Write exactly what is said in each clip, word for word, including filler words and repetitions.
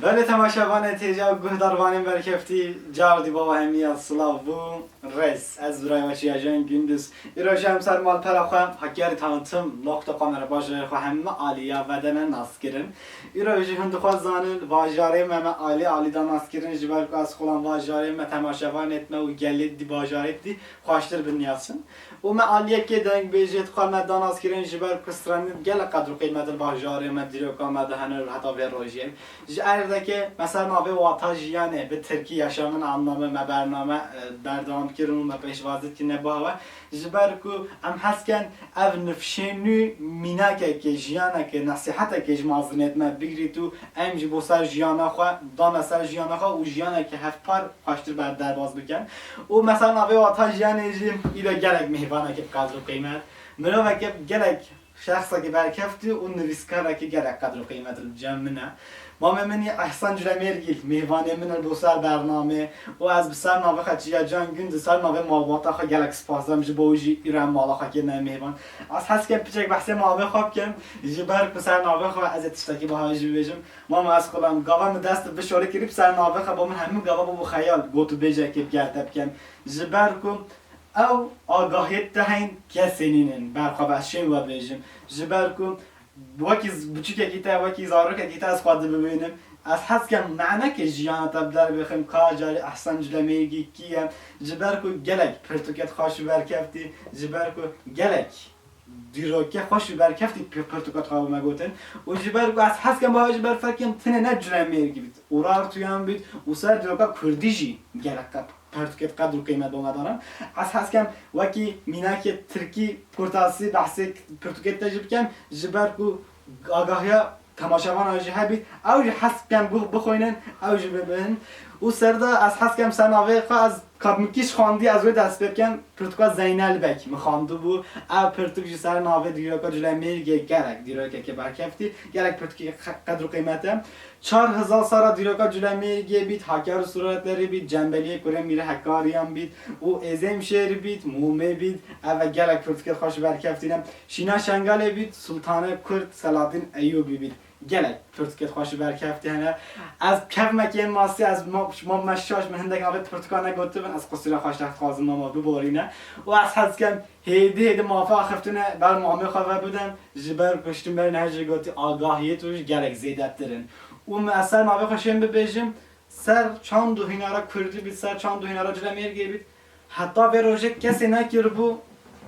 Belê temaşevanê têja û guhdarvanên berkeftî, car dî bava hemiya silav bû. Rêz, ez Ziray Weşî ya Can Gündüz. Îro jî em ser malpera xwe, Hakkari Tanıtım nokta com re bajarê xwe heme alî ya vedene naskirin. Îro jî hûn dixwazin zanin, bajarê me me alî alî da naskirin, ji ber ku ez xulam bajarê me, temaşevanêt me û gelê dî bajarê dî xweştir binyasin. Û me aliyekê dengbêjê dixwe me da naskirin, ji ber ku stranî gelek qedr û qîmet li bajarê me, dîroka me de hene û heta vê rojê. Ji erdekê me ser navê Wata Jiyanê, bi tirkî yaşamın anlamı, me bername, e, berdewam kirin û me pêşwazî kirine bi hewe. Ji ber ku em hez ken ev nifşê nû mînakekê, jiyanekê, nesîheteke ji mazinêt me bigirît û em jî bo ser jiyana xwe, dane ser jiyana xwe û jiyaneke hevpar xweştir ber derbaz bikin. Û me ser navê Wata Jiyanê jî îro gelek mêvanekê bi qedr û qîmet, mirovekê gelek şexsekî berkeftî û nivîskarekî gelek qedr û qîmet li cem min e. Mamê min î Ehsan Culemêrgî mêvanê min e bo ser bernamê û ez bi ser navê xwe Çiya Can Gün di ser navê malbata xwe gelek spas dikim ji bo wî jî îro em mala xwe kirine mêvan. Ez hez dikim piçek behsê malê xwe bikim, ji ber ku ser navê xwe ez ê tiştekî biha jî bibêjim. Mama ez xulam gava min dest bi şolê kirî bi ser navê xwe bo min hemû gava bû xeyal gotûbêjekê bi gerte bikim. Ji ber ku Ew agahiyê te heyîn kesê nînin, ber xwe be ez şên we bêjim. Ji ber ku wekî z-, biçûkekî te, wekî zarokekî te ez xwe dibibînim. Ez hez dikim manekê jiyana te bi der bêxim, ka carî Ehsan Culemêrgî kî ye? Ji ber ku gelek pirtûkêt xweş û berkeftî, ji ber ku gelek dîrokê xweş û berkeftî pi-, pirtûkêt xwe bi me gotin. Û ji ber ku ez hez dikim, baha ji ber fekên tenê ne Culemêrgî bît, Urartuyan bît û ser dîroka kurdî jî gelek qe-, pirtûkêt qedr û qîmet bo me danin. Ez hez dikim wekî mînakê tirkî kurtasî behsê pirtûkêt te jî bikim, ji ber ku agahiya temaşevana jî hebît, ew jî hez dikim guh bixwînin, ew jî bibin. Û serda ez hez dikim ser navê xwe, ez ka min kî ji xwendî ez wê dest pê bikim, pirtûka Zeynel Bek min xwendibû. Ev pirtûk ji ser navê dîroka Culemêrgê gelek dîrokekê berkeftî, gelek pirtûkê qe-, qedr û qîmet e. Çar hezar sala dîroka Culemêrgê bît, Hakkari Suretleri bît, Cembeliyê Kurê Mîr Hekkariyan bît û Êzêmşêr bît, Mûmê bît, ev e gelek pirtûkê xweş û berkeftî ne. Şîna Şengalê bît, Sultanê Kurd Selahaddîn Eyûbî bît. Gelek pirtûkê xweş û berkeftî hene. Ez kevmekê masî, ez ma, ma me şaş, min hindek navê pirtûka negotibin, ez qusûra xweş dixwazim, mama biborîne. Û ez hez dikim hêdî hêdî mafa xiftine ber mamê xwe ve bidem, ji ber ku ji me re her jî gotî agahiyê tu jî gelek zêdetir in. Û min ez ser navê xwe şên bibêjim, ser çand û hînara kurdî bît, ser çand û hînara Culemêrgê bît, heta vê rojê kesê nekiribû,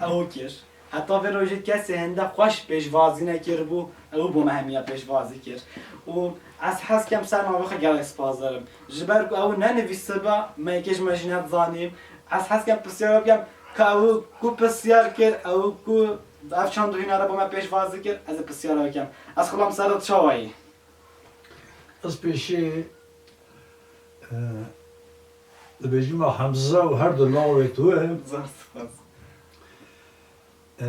ew kir. Heta vê rojê kesê hinde xweş pêşwazî nekiribû, ew bo me hemiya pêşwazî kir. Û ez hez dikim ser navê xwe gelek spas dikim. Ji ber ku ew nenivîsiba, me yekê ji me jî nedizanî. Ez hez dikim pisyara bikim, ka ew ku pisyar kir, ew ku ev çand û hînara bo me pêşwazî kir, ez ê pisyara bikim. Ez xulam ser çawa yî? Ez pêşî, e, dibêjim a Hemza û her du lawê tu. Zor spas. E,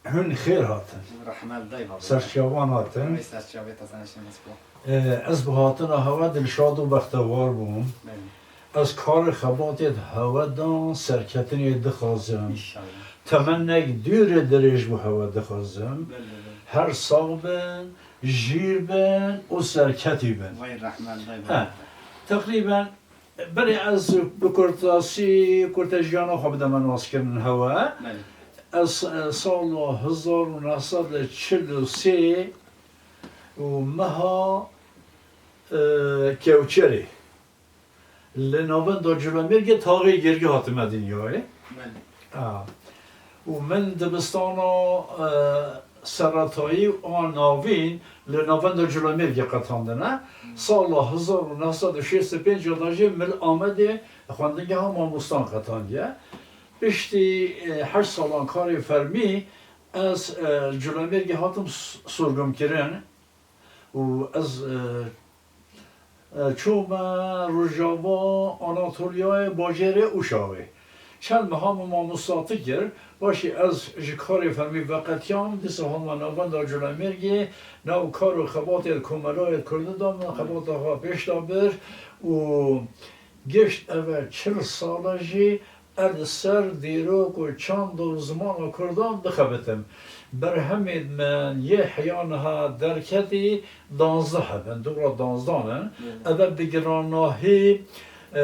Hûn xêr hatin. Rehmet day baba. Serçavan hatin. Ay serçavê te sana şenes bo. E, ez bi hatina hewe dilşad û bextewar bûm. Belê. Ez karê xebatê hewe dan serketinê dixwazim. İnşallah. Temennek dûr û dirêj bo hewe dixwazim. Belê, belê. Her sax bin, jîr bin û serketî bin. Vay rehmet day baba. He. Teqrîben Berê ez bi kurtasî, kurtejiyana xwe bideme naskirin hewe. Belê. Ez, e, sala hezar û neh sed û çil û sê û meha, e, Kewçerê li navenda Culemêrgê Taxê Girgî hatime dinyayê. Belê. A. Û min dibistana, e, seretayî û a navîn li navenda Culemêrgê qetandine. Sala hezar û neh sed û şêst û pênc de jî min li Amedê xwendingeha mamostan qetandiye. Piştî, e, heşt salan karê fermî ez, e, Culemêrgê hatim s-, sorgumkirin. Û ez, e, e, çûme Rojava Anatoliyayê bajêrê Uşawê. Çend meha min mamostatî kir, paşê ez ji karê fermî veqetiyam, dîsa hama navenda Culemêrgê, nav kar û xebatê komelayê Kurdî de min xebata xwe pêş de bir û gişt eve çil sala jî ez li ser dîrok û çand û zimana Kurdan dixebitim. Berhemên min yê heya niha derketî danzdeh hebin, dora danzdan in. Belê. Ev bi giranahî, e,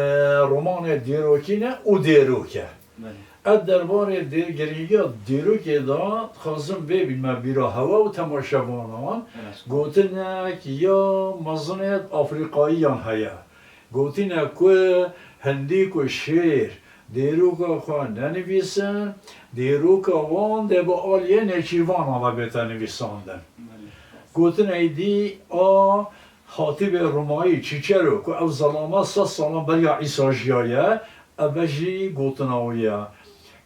romanê dîrokî ne û dîrok e. Belê. Ez derbarê dê-, girîngiya dîrokê de dixwazim bêbînme bîra hewa û temaşevanan. Evet. Gotinek ya mezinê Afrîkayiyan heye. Gotine ku hindî ku şêr dîroka xwe nenivîsin, dîroka wan dê bi aliyê nêçîrvanan ve bête nivîsandin. Gotineyê dî a hatibê Rumayî, Çîçero, ku ew zelame sed salan beriya Îsa jiyaye, ev jî gotina wî ye.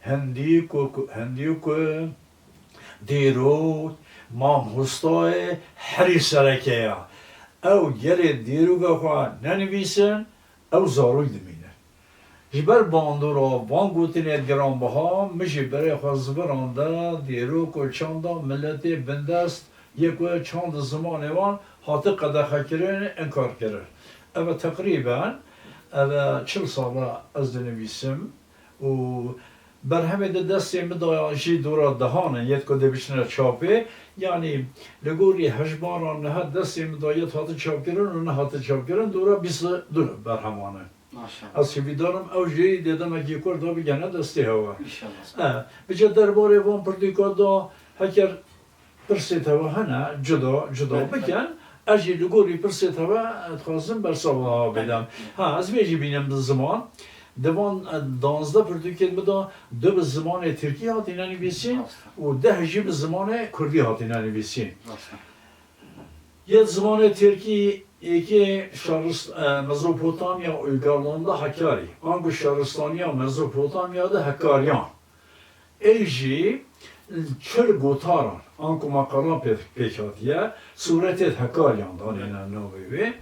Hindî ku, ku, hindî ku dîrok, mamostayê herî sereke ye. Ew gerê dîroka xwe nenivîsin, ew zarok dimînin. Ji ber bandora van gotinên giranbiha, min jî berê xwe ziviran de dîrok û çanda miletê bindest yê ku çand û zimanê wan hate qedexekirin, inkar kirin. Ev e teqrîben, ev e çil sal e ez dinivîsim û berhemê di destê min de ya jî dora dehan in, yê ku dê biçine çapê. Yanî li gorî hejmaran niha destê min de yê hate çapkirin û nehate çapkirin, dora bîst û du berheman in. Maşallah. Ez hêvîdar im ew jî dê demekî kurt de bigihine destê hewe. Înşallah. E, bice derbarê van pirtûka de heker pirsê te ve hene, cuda, cuda Belê, bikin. Ez jî li gorî pirsê te ve, e, dixwazim bersa we bidem. Belê. Ha, ez vê jî bînim bi ziman. Di van, e, danzdeh pirtûkên min de du bi zimanê tirkî hatine nivîsîn Rast. û deh jî bi zimanê kurdî hatine nivîsîn. Rast. Yê zimanê tirkî êkê şarist-, e, Mezopotamya Uygarlığında Hakkari, anku şaristaniya Mezopotamya de Hekaryan. Ê jî çil gotaran, anku maqalan pê-, pêk hatiye, sûretê Hekaryan danêne navê wê.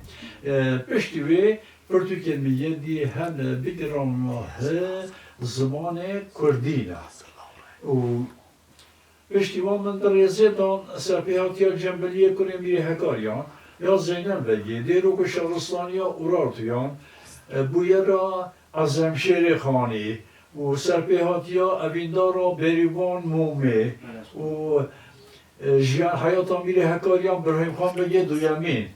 E, piştî wê pirtûkên min yê dî hene bigirana hi zimanê kurdî ne. Û Piştî wan min di rêzê dan serpêhatiya Cembeliyê kurê Mîrê Hekaryan, ya Zeynel Begê, dêrok û şaristaniya Urartuyan, e, bûyera Ezemşêrê Xanî û serpêhatiya evîndara Bêrîvan Momê û, e, jiyan heyata Mîrê Hekaryan Birahîm Xan Begê Duyemîn.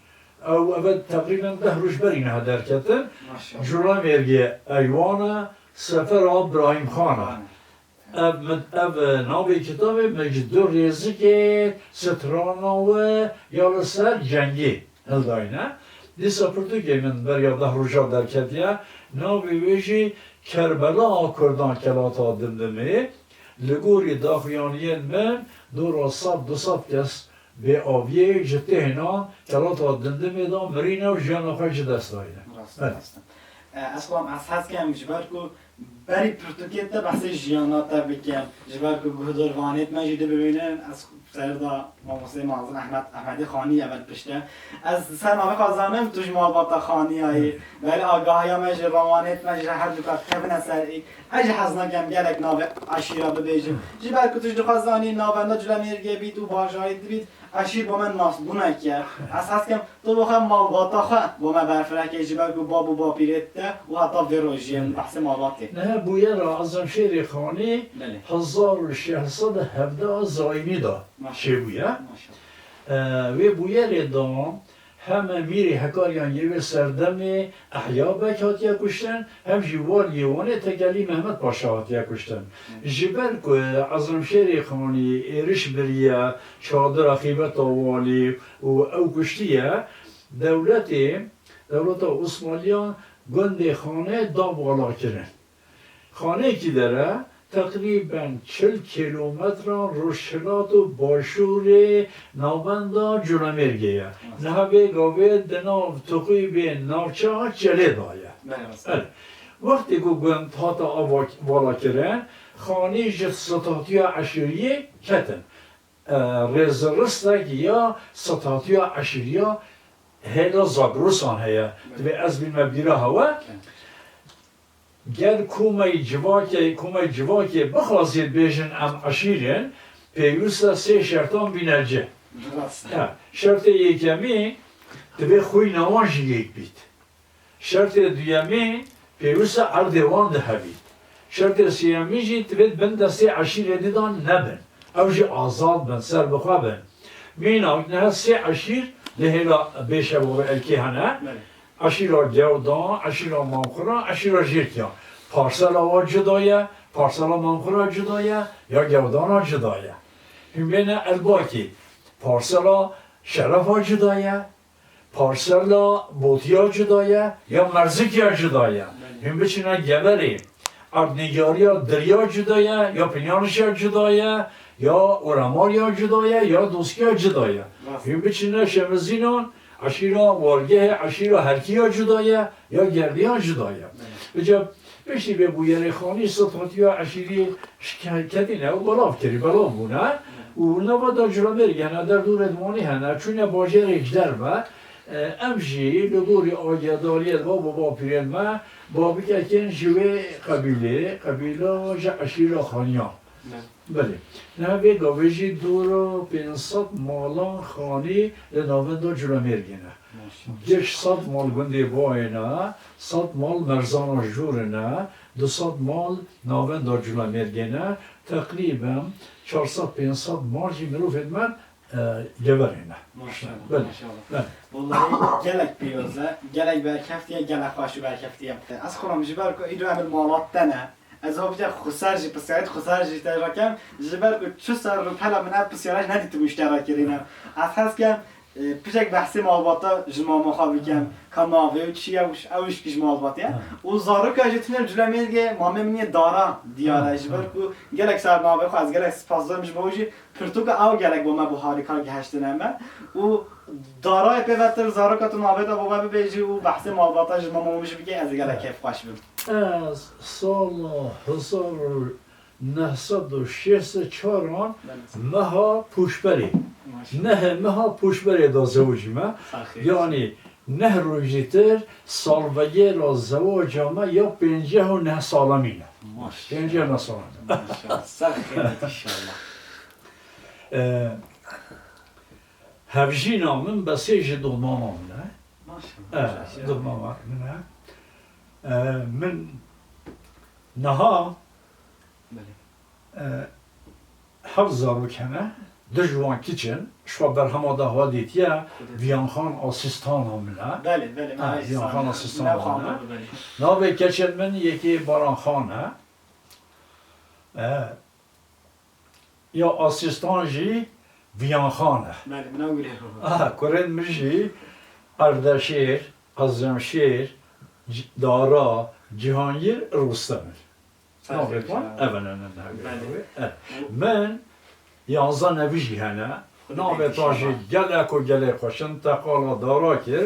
Ew, ev e teqrîben deh roj berî niha derketin. Maşallah. Culemêrgê Eywan e, sefera Birahîm Xan e. Ev min, ev, e, navê kitabê min ji du rêzikê strana we ya li ser cengê hildayne. Dîsa pirtûkê min beriya deh roja derketiye. Navê wê jî Kerbela a Kurdan Kelata Dimdimê. Li gorî daxuyaniyên min dora sed du sed kes bêaviyê ji têhna Kelata Dimdimê de mirîne û jiyana xwe ji dest dayne. Rast, Evet. rast. E, ez xwam, ez hez kem ji ber ku Berî pirtûkê te behsê jiyana te bikim. Ji ber ku guhdorvanêt me jî dibimînin, ez serda mamostê mezin Ehmed, Ehmedê Xanî ye ber pişt e. Ez ser navê xwe zanim, tu ji malbata Xanî ye yî. Belê agahiya me ji rawanêt me ji her du kat kevine ser î. Ez jî hez nakem gelek navê eşîra bibêjim. Ji ber ku tu jî dixwazanî navenda Culemêrgê bît û bajarî dibît, eşîr bo me nasbûnek e. Ez hez kem Tu bo xwe malbata xwe bo me berfireh key, ji ber ku bab û bapîrê te û heta vê rojê em behsê malbatê. Niha bûyera Ezemşêrê Xanî Belê. hezar û şeş sed û hevdeh zayînî de Maşallah. çêbûye. Maşallah. E, wê bûyerê de hem Mîrê Hekaryan yê wê serdemê Ehya Beg hatiye kuştin, hem jî waliyê Wanê Tekelî Mehmet Paşa hatiye kuştin. Hı. Ji ber ku Ezemşêrê Xanî êriş biriye çadira xîbeta walî û ew kuştiye, dewletê, dewleta Osmaniyan gundê Xanê da vala kirin. Xanê kî der e? Teqrîben çil kîlometran rojhilat û başûrê navenda Culemêrgê ye. Niha vê gavê di nav tuqîbê navçeya Çelê de ye. Belê, rast. Belê. Wextê ku gund hate ava-, vala kirin, Xanî ji sitatiya eşîriyê ketin. E, rêziristek ya sitatiya eşîriya hêla Zagrosan heye. Divê ez bînme bîra hewe. Ger komey civakê, komey civakê bixwazî bêjin em eşîr in, pêwîst e sê şertan bîne cih. Rast. Ha, şertê yekemî divê xwîna wan jî yek bît. Şertê duyemî pêwîst e erdê wan di hebît. Şertê sêyemî jî divê bin destê eşîrê dî de nebin. Ew jî azad bin, ser bi xwe bin. Mînak niha sê eşîr li hêla Bêşevê û Elkê hene. Belê. Eşîra Gewdan, eşîra Mamxura, eşîra Jêrkiya. Parsela wa cuda ye, parsela Mamxura cuda ye, ya Gewdana cuda ye. Hûn bêne Elbakê, parsela Şerefa cuda ye, parsela Botiya cuda ye, ya Merzikiya cuda ye. Belê. Hûn biçine Geverê, erdnîgariya Diriya cuda ye, ya Pinyanişa cuda ye, ya Oramariya cuda ye, ya Doskiya cuda ye. Rast. Hûn biçine Şemizînan, eşîra Wargehê, eşîra Herkiya cuda ye, ya Gerdiyan cuda ye. Belê. Îca piştî vê bûyerê xanî sed hatiya eşîrî şike-, ketîne û belav kirî, belav bûne. Û nava da Culemêrgê hene, derdorê Diwanî hene, çûne bajêrê ji derve. E, em jî li gorî agedariyê bab û bapîrên me, babikekên ji wê qebîlê, qebîla ji eşîra Xaniyan. Belê. Niha vê gavê jî dora pênc sed malan xanî li navenda Culemêrgê ne. Maşallah. Giş sed mal gundê bayê ne, sed mal merzana jûr ne, du sed mal navenda Culemêrgê ne, teqrîben çar sed pênc sed mal jî mirovên me, e, Geverê ne. Maşallah, Belê. Maşallah. Belê. Wellahî gelek pîroz e, gelek berkeftiye, gelek xweş û berkeftiye. Ez xwe ji ber ku îro em li malat te ne, Ez hevce xweser jî, pisyarêt xweser jî te rakem, ji ber ku çi ser rûpela min ev pisyara jî nedîtibû ji te re kirîne. Ez hez kem, e, piçek behsê malbata ji mama xwe bikem, ka navê û çi ye û ş-, ew jî ji malbatê ye. Ha. Û zaroka jî tune Culemêrgê mamê min yê Dara diyar e, Ha, ji ber ha. ku gelek ser navê xwe ez gelek spas dikim ji bo jî pirtûka ew gelek bo me bo harîka gihiştine me. Û Darayê pê vetir zaroka tu navê te bo me bibêjî û behsê malbata ji mama min jî bikî ez ê gelek Ha. kêfxweş bim. Ez sala hezar û neh sed û şêst û çar an Belê. meha Pûşberê, Maşallah. nehê meha Pûşberê de zewicîme. Saxî. Yanî neh rojîtir salvegera zewaca me ya pêncî û neh salemîn e. Maşallah. Pêncî û neh salemîn e. Maşallah. Ser xêr inşallah. E, hevjîna min besê ji dotmama min e. Maşallah. E, Maşallah. dotmama min e. E, min niha, Belê. e, heft zarok hene, du ji wan kiç in, ji xwe berhema daxuya dîtiye, Xwedê. Viyanxan asîstana min e. Belê, belê, Ha, me Viyanxan asîstana min e. Navê keçên min yekê Baranxan e. E, ya asîstan jî Viyanxan e. Belê, min ew girê. Aha, kurên min jî Erdeşêr, Ezemşêr, C-, Dara, Cihangîr, Rustem in. Navê wan ev in, ne, ne, ne, Belê. ev. Min yanzdeh nevî jî hene. Navê ta jî gelek û gelek xweş in. Te qala Dara kir.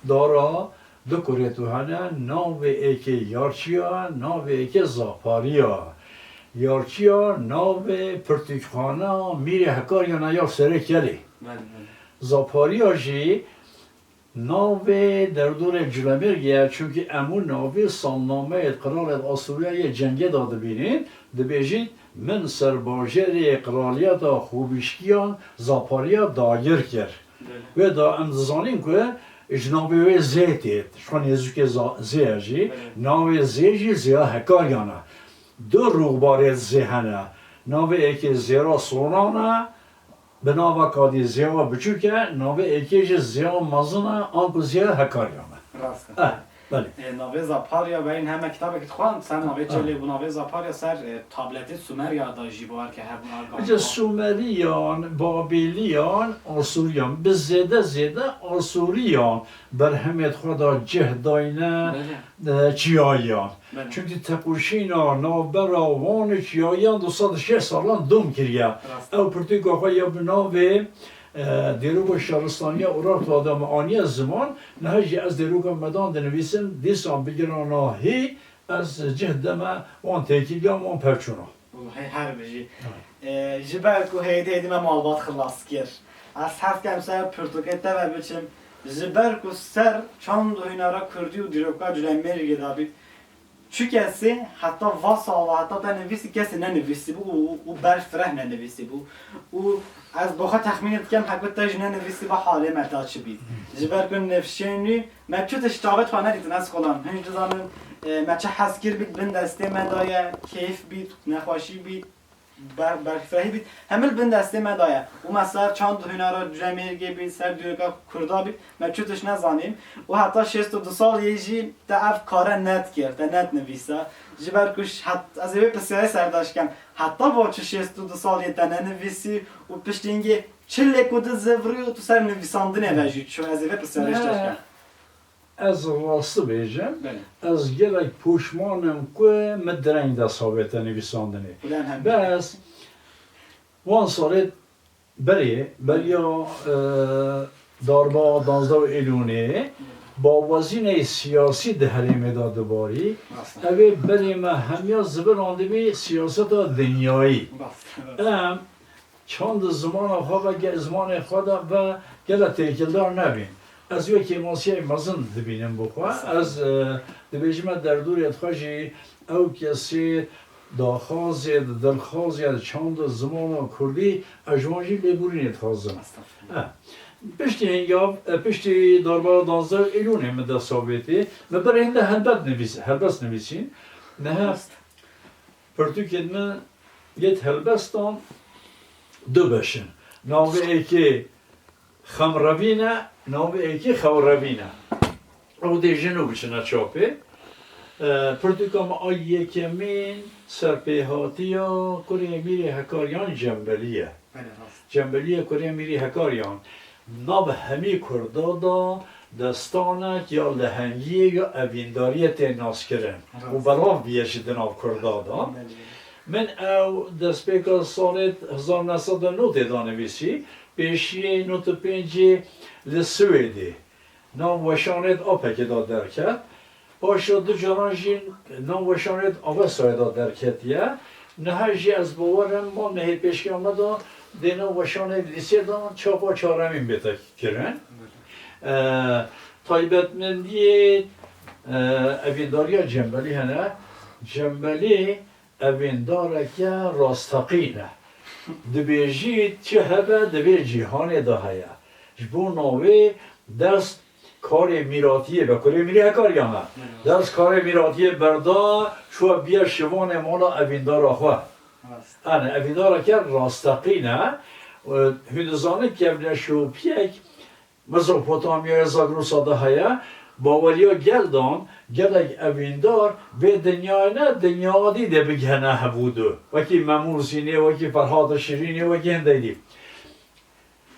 Dara, du kurê tu hene. Navê êkê Yarçiya, navê êkê Zapariya. Yarçiya navê pirtûkxana Mîrê Hekaryan e ya Serê Kelê. Belê, belê. Zapariya jî Navê derdorê Culemêrgê ye, çunkî em û navê salnameyê qiralê Asûriyayê cengê de dibînin, dibêjin, min ser bajêrê qiraliyeta Xûbişkiyan Zapariya dagir kir. Belê. Wê de em dizanin ku ji navê wê Zê tê, ji xwe nêzûkê za-, Zê ye jî. Belê. Navê Zê jî Zêya Hekaryan e. Du rûxbarê Zê hene. Navê êkê Zêra Sonan e, Bi nava kadî Zêwa biçûk e, navê êkê jî Zêwa mezin e, anku Zêya Hekaryan e. Rast e. Eh, belê. E, navê Zaparya berîn heme kitabekî dixwend, ser navê Ha. çelê bû navê Zaparya ser, e, tabletê Sumerya da jî bawer ke hebûn argan. Îca Sumeriyan, Babîliyan, Asûriyan, bi zêde zêde Asûriyan berhemê xwe da cih dayne, Belê. e, çiyayiyan. Belê. Çunkî tekoşîna navbera wan û çiyayiyan du sed û şêst salan dom kiriye. Rast. Ew pirtûka xwe ya bi navê, e, Dêroka Şaristaniya Urartuwa de me aniye ziman, niha jî ez dêroka me dan dinivîsim, dîsan bigirana hî, ez cih deme wan têkiliyan, wan pevçûnan. Wellahî her bijî. E, ji ber ku hêdî hêdî me malbat xilas kir. Ez hez kem ser pirtûkê te ve biçim. Ji ber ku ser çand û hunera kurdî û dîroka Culemêrgê de bî. Çi kesê heta va sala, heta te nivîsî, kesê nenivîsîbû û, û berfireh nenivîsîbû. Û ez bi xwe texmînê dikem, heke te jî nenivîsîba halê me ta çi bî. Ji ber ku nifşên wî me çi tişt çavê xwe nedîtin, ez xulam. Hûn jî dizanin, e, me çi hez kir bît, bin destê me daye, keyf bît, nexweşî bît. Ber-, berfirehî bît. Hemî li bin destê me de ye. Û me ser çand hunera Cemêrgê bît, ser dûreka Kurda bît, me çi tişt nezanîn. Û heta şêst û du salî jî te ev kare nedikir, te nedinivîsa. Ji ber ku ş-, het-, ez ê vê pisyarê serdaş kem. Heta bo çi şêst û du salî te nenivîsî û piştî hingê çi lê ku di zivirî û tu ser nivîsandinê ve jî çû? Ez ê vê pisyarê ji te Ne. kem. Ez rastî bêjim, Belê. ez gelek poşman im ku min direng dest avête nivîsandinê. Xudan hem Bes, wan salê berê, beriya, e, darba danzdeh Êlûnê, bawezînê siyasî di herêmê de dibarî, Rast e. ev ê berê me hemiya zivirandibî siyaseta dinyayî. Rast e. Em çand û zimana xwe ve ge-, zimanê xwe de ve gele têkildar nebîn. Ez wê kêmasiyê mezin dibînim bo xwe. Estağfurullah. Ez, e, dibêjime derdorê xwe jî ew kesê daxwazê, dilxwazê çand û zimana kurdî, ez ji wan jî lêborînê dixwazim. Estağfurullah. E, piştî hingav, e, piştî darba danzdeh Êlûnê min dest avêtî, min berê hinde helbet nivîs-, helbest nivîsîn. Niha Rast. Pirtûkên min yê helbestan du beş in. Navê êkê Xemrevîn e, navê êkê Xewrevîn e. Ew dê ji nû biçine çapê. E, pirtûka min a yekemîn serpêhatiya kurê Mîrê Hekariyan Cembelî ye. Belê, rast. Cembelî ye kurê Mîrê Hekariyan. Nav hemî Kurda de destanek ya lehengiyê ya evîndariyê tê naskirin. Rast. Û belav bûye jî di nav Kurda de. Belê. Min ew destpêka salê hezar neh sed û notê de nivîsî, pêşiyê not û pêncê li Swêdê nav weşanê di APEKê de derket. Paşa du caran jî nav weşanê di Avestayê de derketiye. Niha jî ez bawer im, ma nehê pêşiya me de dê nav weşanê lîsê de çapa çaremîn bête kirin. E, taybetmendiyê, e, evîndariya Cembelî hene. Cembelî evîndareke rasteqîn e. Dibêjî çi hebe di vê cîhanê de heye. Ji bo navê dest karê mîratiyê be, kurê Mîrê Hekariyan e. Evet. Dest karê mîratiyê berda, çûye bûye şivanê mala evîndara xwe. Rast. Ene, evîndareke rasteqîn e. Hûn dizanin kevneşopiyek Mezopotamyaya Zagrosa de heye, baweriya gel dan, gelek evîndar vê dinyayê ne, dinya dî de bigihene hevûdu. Wekî Memûsînê, wekî Ferhata Şirînê, wekî hindey dî.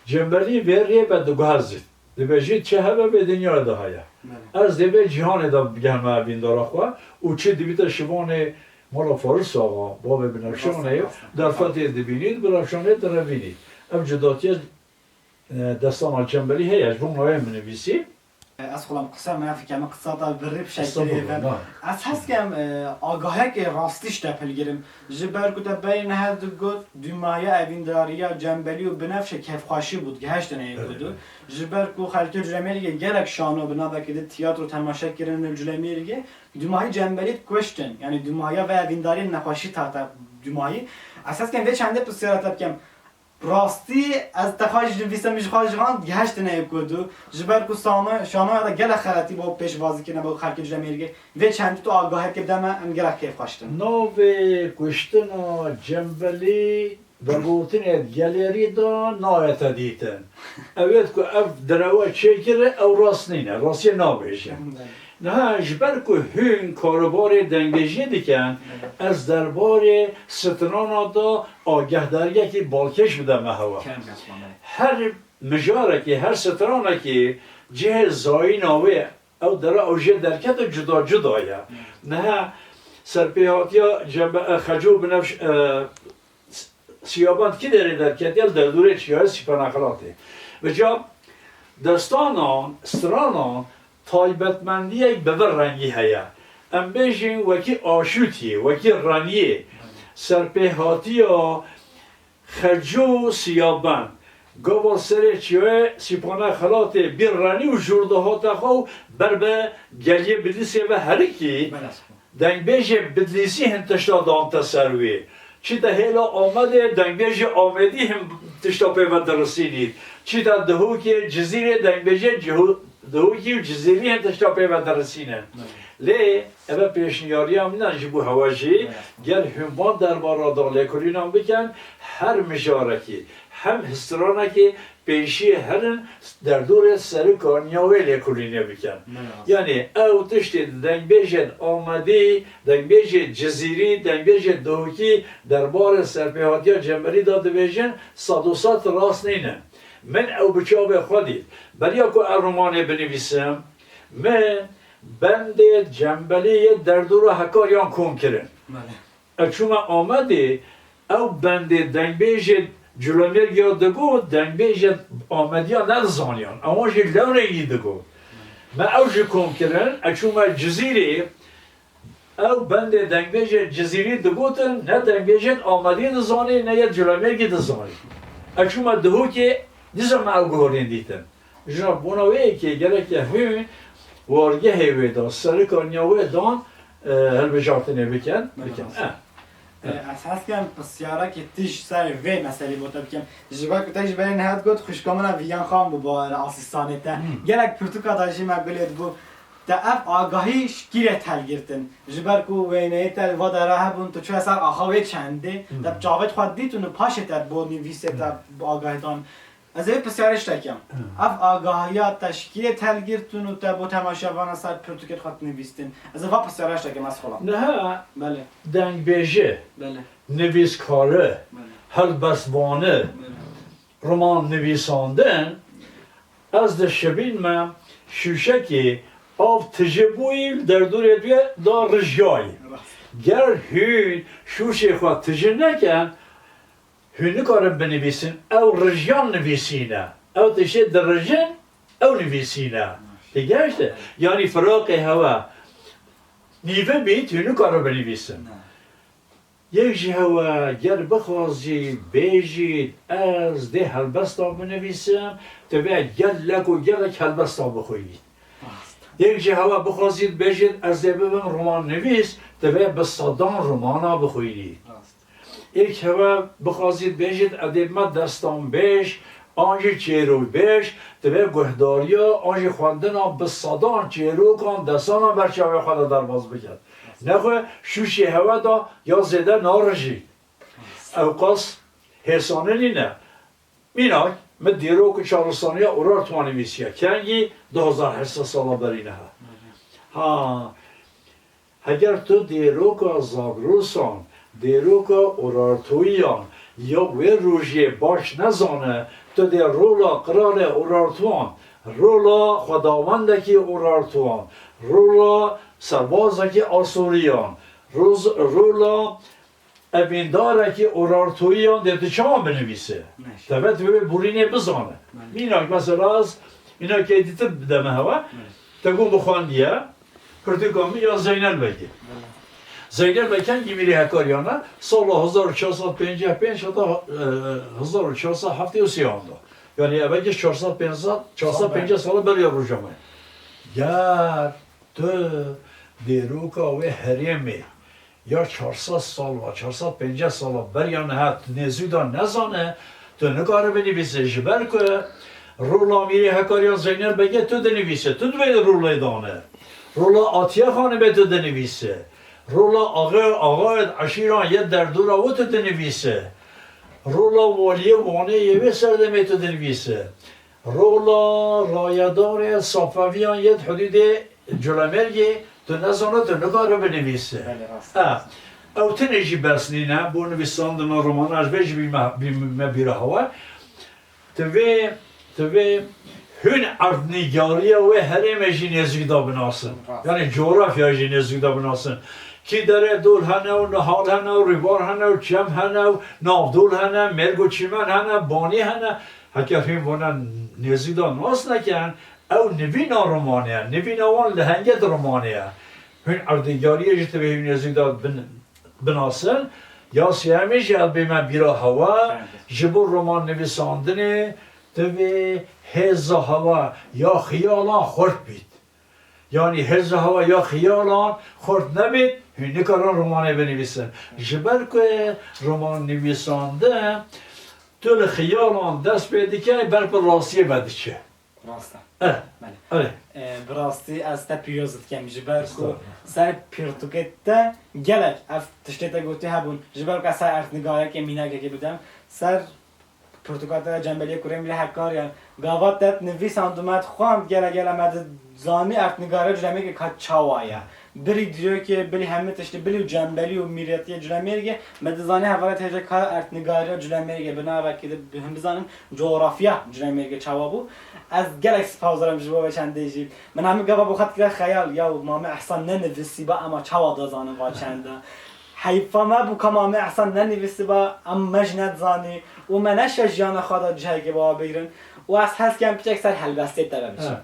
Cembelî vê rê ve diguhezît. Dibêjît çi hebe vê dinyayê de heye. Belê. Ez dê vê cîhanê de bigihime evîndara xwe û çi dibîte şivanê mala Faris Axa, bavê Binevşanê, Rast e, rast e. Derfetê dibînît, Binevşanê direvînît. Ev cudatiye E, destana Cembelî heye, ji bo navê min nivîsî. Ez xulam qise me fikeme qisata birî bi şekilê Estağfurullah, ve. Na. Ez hez kem, e, agahekê rastî ji te pilgirim. Ji ber ku te berî niha digot, dûmaya evîndariya Cembelî û Binevşe kêfxweşî bû, gihiştine yê Evet, ku du. Evet. Ji ber ku xelkê Culemêrgê gelek şano bi navekê di tiyatro temaşe kirin li Culemêrgê, dûmahî Cembelî dikuştin. Yani dûmaya ve evîndariyê nexweşî tate dûmahî. Ez hez kem vê çendê pisyara te bikem. Rastî, ez te xwe jî nivîsem, min ji xwe ji van gihiştine yê ku du, ji ber ku sano-, şanoya de gelek xeletî bo pêşvazî kirine bo xelkê Culemêrgê. Vê çendî tu agahekê bide me, em gelek kêfxweş din. Navê kuştina Cembelî vegotinê gelêrî de nayete dîtin. Ew êt ku ev direwe çêkire, ew rast nîne, rastiyê nabêje. Niha ji ber ku hûn karobarê dengbêjiyê dikin, ez derbarê strana de agahdariyekî balkêş bideme hewa. Kerem, Esma, belê. Her mijarekî, her stranekî cihê zayîna wê, ew dere ew jê derkete cuda cuda ye. Niha serpêhatiya Cembe-, e, Xeco Binevş-, e, Siyabend kî derê derketiye, li derdorê çiyayê Sîpana Xelatê. Vêca destanan, stranan taybetmendiyek bi vî rengî heye. Em bêjin wekî aşûtiyê, wekî reniyê, serpêhatiya Xeco Siyabend. Gava serê çiyayê Sîpana Xelatê bî renî û jûr dihate xwe û ber bi geliyê Bidlîsê ve herikî. Belê. Dengbêjê Bidlîsî hin tişta dante ser wî. Çîte hêla Amedê, dengbêjê Amedî hin tişta pê ve dirisînît. Çîte Dihokê, Cizîrê, dengbêjê Ciho-, Dihokî û Cizîrî hin tişta pê ve dirisînin. Lê eve pêşniyariya min e ji bo hewe jî, ger hûn van derbara da lêkolînan bikin, her mijarekî, hem stranekî pêşiyê herin derdorê serokaniya wê lêkolînê bikin. Yanî ew tiştê dengbêjên Amedî, dengbêjê Cizîrî, dengbêjê Dihokî derbarê serpêhatiya Cemelî de dibêjin, sed û sed rast nîne. Min ew bi çavê xwe dît. Beriya ku ev romanê binivîsim, min bendê Cembelî yê derdora Hekariyan kom kirin. Belê. Ez çûme Amedê, ew bendê dengbêjê Culemêrgiya digot, dengbêjê Amediya nedizaniyan. Ewan jî lewrêngî digot. Me ew jî kom kirin, ez çûme Cizîrê, ew bendê dengbêjê Cizîrî digotin, ne dengbêjên Amedî dizanî, ne yê Culemêrgî dizanî. Ez çûme Dihokê, dîsa me ew guhorên dîtin. Ji bona wê yekê gereke hûn wargehê wê dan, serokaniya wê dan, e, hilbijartinê bikin, Belê, bikin. rast. Eh. E, ez hez dikim pirsyareke tij ser vê meselê bo te bikim. Ji ber ku te ji berê niha digot, xwişka min a Viyan Xan bû, bawere asistanê te. Hmm. Gelek pirtûka de jî me gulê dibû. Te ev agahî ji kî re telgirtin? Ji ber ku wêneyê te li va dera hebûn, tu çûye ser axa wê çendê, Hmm. te bi çavê xwe dîtin û paşê te bo nivîsê te Hmm. bi agahî dan. Ez ê pirsyarê ji te kim. Hmm. Ev agahiya te ji kî re telgirtin û te bo temaşevana ser pirtûkê xwe dinivîstin? Ez ê va pirsyara ji te kim, ez xwelam. Niha Belê. dengbêjî, Belê. nivîskarî, Belê. helbestvanî, Belê. roman nivîsandin, ez dişibînme şûşekê av tije bûyî li derdorê wê de rijiyayî. Rast. Ger hûn şûşê xwe tije nekin, hûn nikarin binivîsin, ew rijiyan nivîsîne. Ew tiştê dirijin, ew nivîsîne. Têgihişte? Yanî firaqê hewe nîve bît, hûn nikarin binivîsin. Ne. Yek ji hewe ger bixwazî, bêjî, ez dê helbesta binivîsim, divê gelek û gelek helbesta bixwînî. Rast. Yek ji hewe bixwazî, bêjî, ez dê bibim romannivîs, divê bi sedan romana bixwînî. Rast. Yek hewe bixwazî, bêjî, ez dê bime destanbêj, an jî çêrokbêj, divê guhdariya, an jî xwendina bi sedan çêrokan, destanan ber çavê xwe de derbas bikin. Nexwe şûşê hewe de ya zêde narijî. Ewqas hêsanî nîne. Mînak, min dîrok û çarisaniya Urartuan nivîsiye. Kengî du hezar heşt sed sala berî niha. Ha, heger tu dîroka Zagrosan, dîroka Urartuiyan ya wê rojê baş nezane, tu dê rola Qiralê Urartuan, rola xwedawendekî Urartuan, rola serbazekî Asûriyan, roz-, rola evîndarekî Urartuiyan dê tu çawa binivîse? Neş. Tevê tu wê borînê bizane. Belê. Mînak, mesela ez mînakê dîtir bideme hewe. Belê. Te got bixwendiye, pirtûka min ya Zeynel Begê. Belê. Zeynel Beg kengî mîrê Hekariyan e, sala hezar û çar sed pêncî û pênc heta, e, hezar û çar sed heftê û sê anda. Yanî eve çar sed pêncî, çar sed pêncî sala beriya roja me. Ger tu dîroka wê herêmê ya çar sed sala, çar sed pêncî sala beriya niha tu nêzî de nezane, tu nikare binivîse, ji ber ku rola Mîrê Hekariyan Zeynel Begê tu dinivîse, tu divê rolê dane. Rola Atiye Xanimê tu dinivîse. Rola axe-, axayê eşîran yê derdora wê tu dinivîse. Rola waliyê Wanê yê wê serdemê tu dinivîse. Rola rayedarê Safeviyan yê di hudûdê Culemêrgê tu nezane, tu nikare binivîse. Belê, rast. Ha. Ew tenê jî bes nîne bo nivîsandina romana, ez vê jî bîme, bîme bîra hewe. Tu vê, tu vê hûn erdnîgariya wê herêmê jî nêzîk de binasin. Rast. Yanî coğrafya jî nêzîk de binasin. Kî derê dol hene û nihal hene û rîbar hene û çem hene û navdol hene, mêrg û çîmen hene, banî hene. Heke hûn vana nêzîk de nas nekin, ew nivîna romanê ye, nivîna wan li henget romanê ye. Hûn erdnîgariyê jî divê hûn nêzîk de bin-, binasin. Ya sêyemî jî ez bême bîra hewe, ji bo roman nivîsandinê divê hêza hewe ya xiyalan xurt bît. Yanî hêza hewe ya xiyalan xurt nebît, hûn nikarin romanê binivîsin. Ji ber ku roman nivîsandin, tu li xiyalan dest pê dikey, ber bi rastiyê ve diçe. Rast e. Eh, Belê. Erê. E, bi rastî ez te pîroz dikim ji ber ku Estağfurullah. Ser pirtûkê te gelek ev tiştê te gotî hebûn. Ji ber ku ez ser erdnigarekê mînakekê bidem, ser pirtûka te cembeliyê kurê min lê hekariyan. Gava te nivîsand û me dixwand gele gele me dizanî erdnigariya Culemêrgê ka çawa ye. Birî dîrokê, birî hemî tiştî, birî cembelî û mîretiyê Culemêrgê, me dizanî hevalê te hêja ka erdnigariya Culemêrgê bi navekî de bi him bizanin. Coğrafya Culemêrgê çawa bû? Ez gelek spas dikim ji bo vê çendê jî. Min hemî gava bo xwe dikire xeyal, ya Mame Ehsan nenivîsîba, ema çawa dizanin va çend e? Heyfa me bû ka Mame Ehsan nenivîsîba, em me jî nedizanî û me neşa jiyana xwe da cihekê bi wa bigirin û ez hez dikim piçek ser helbestê te ve biçim. Ha.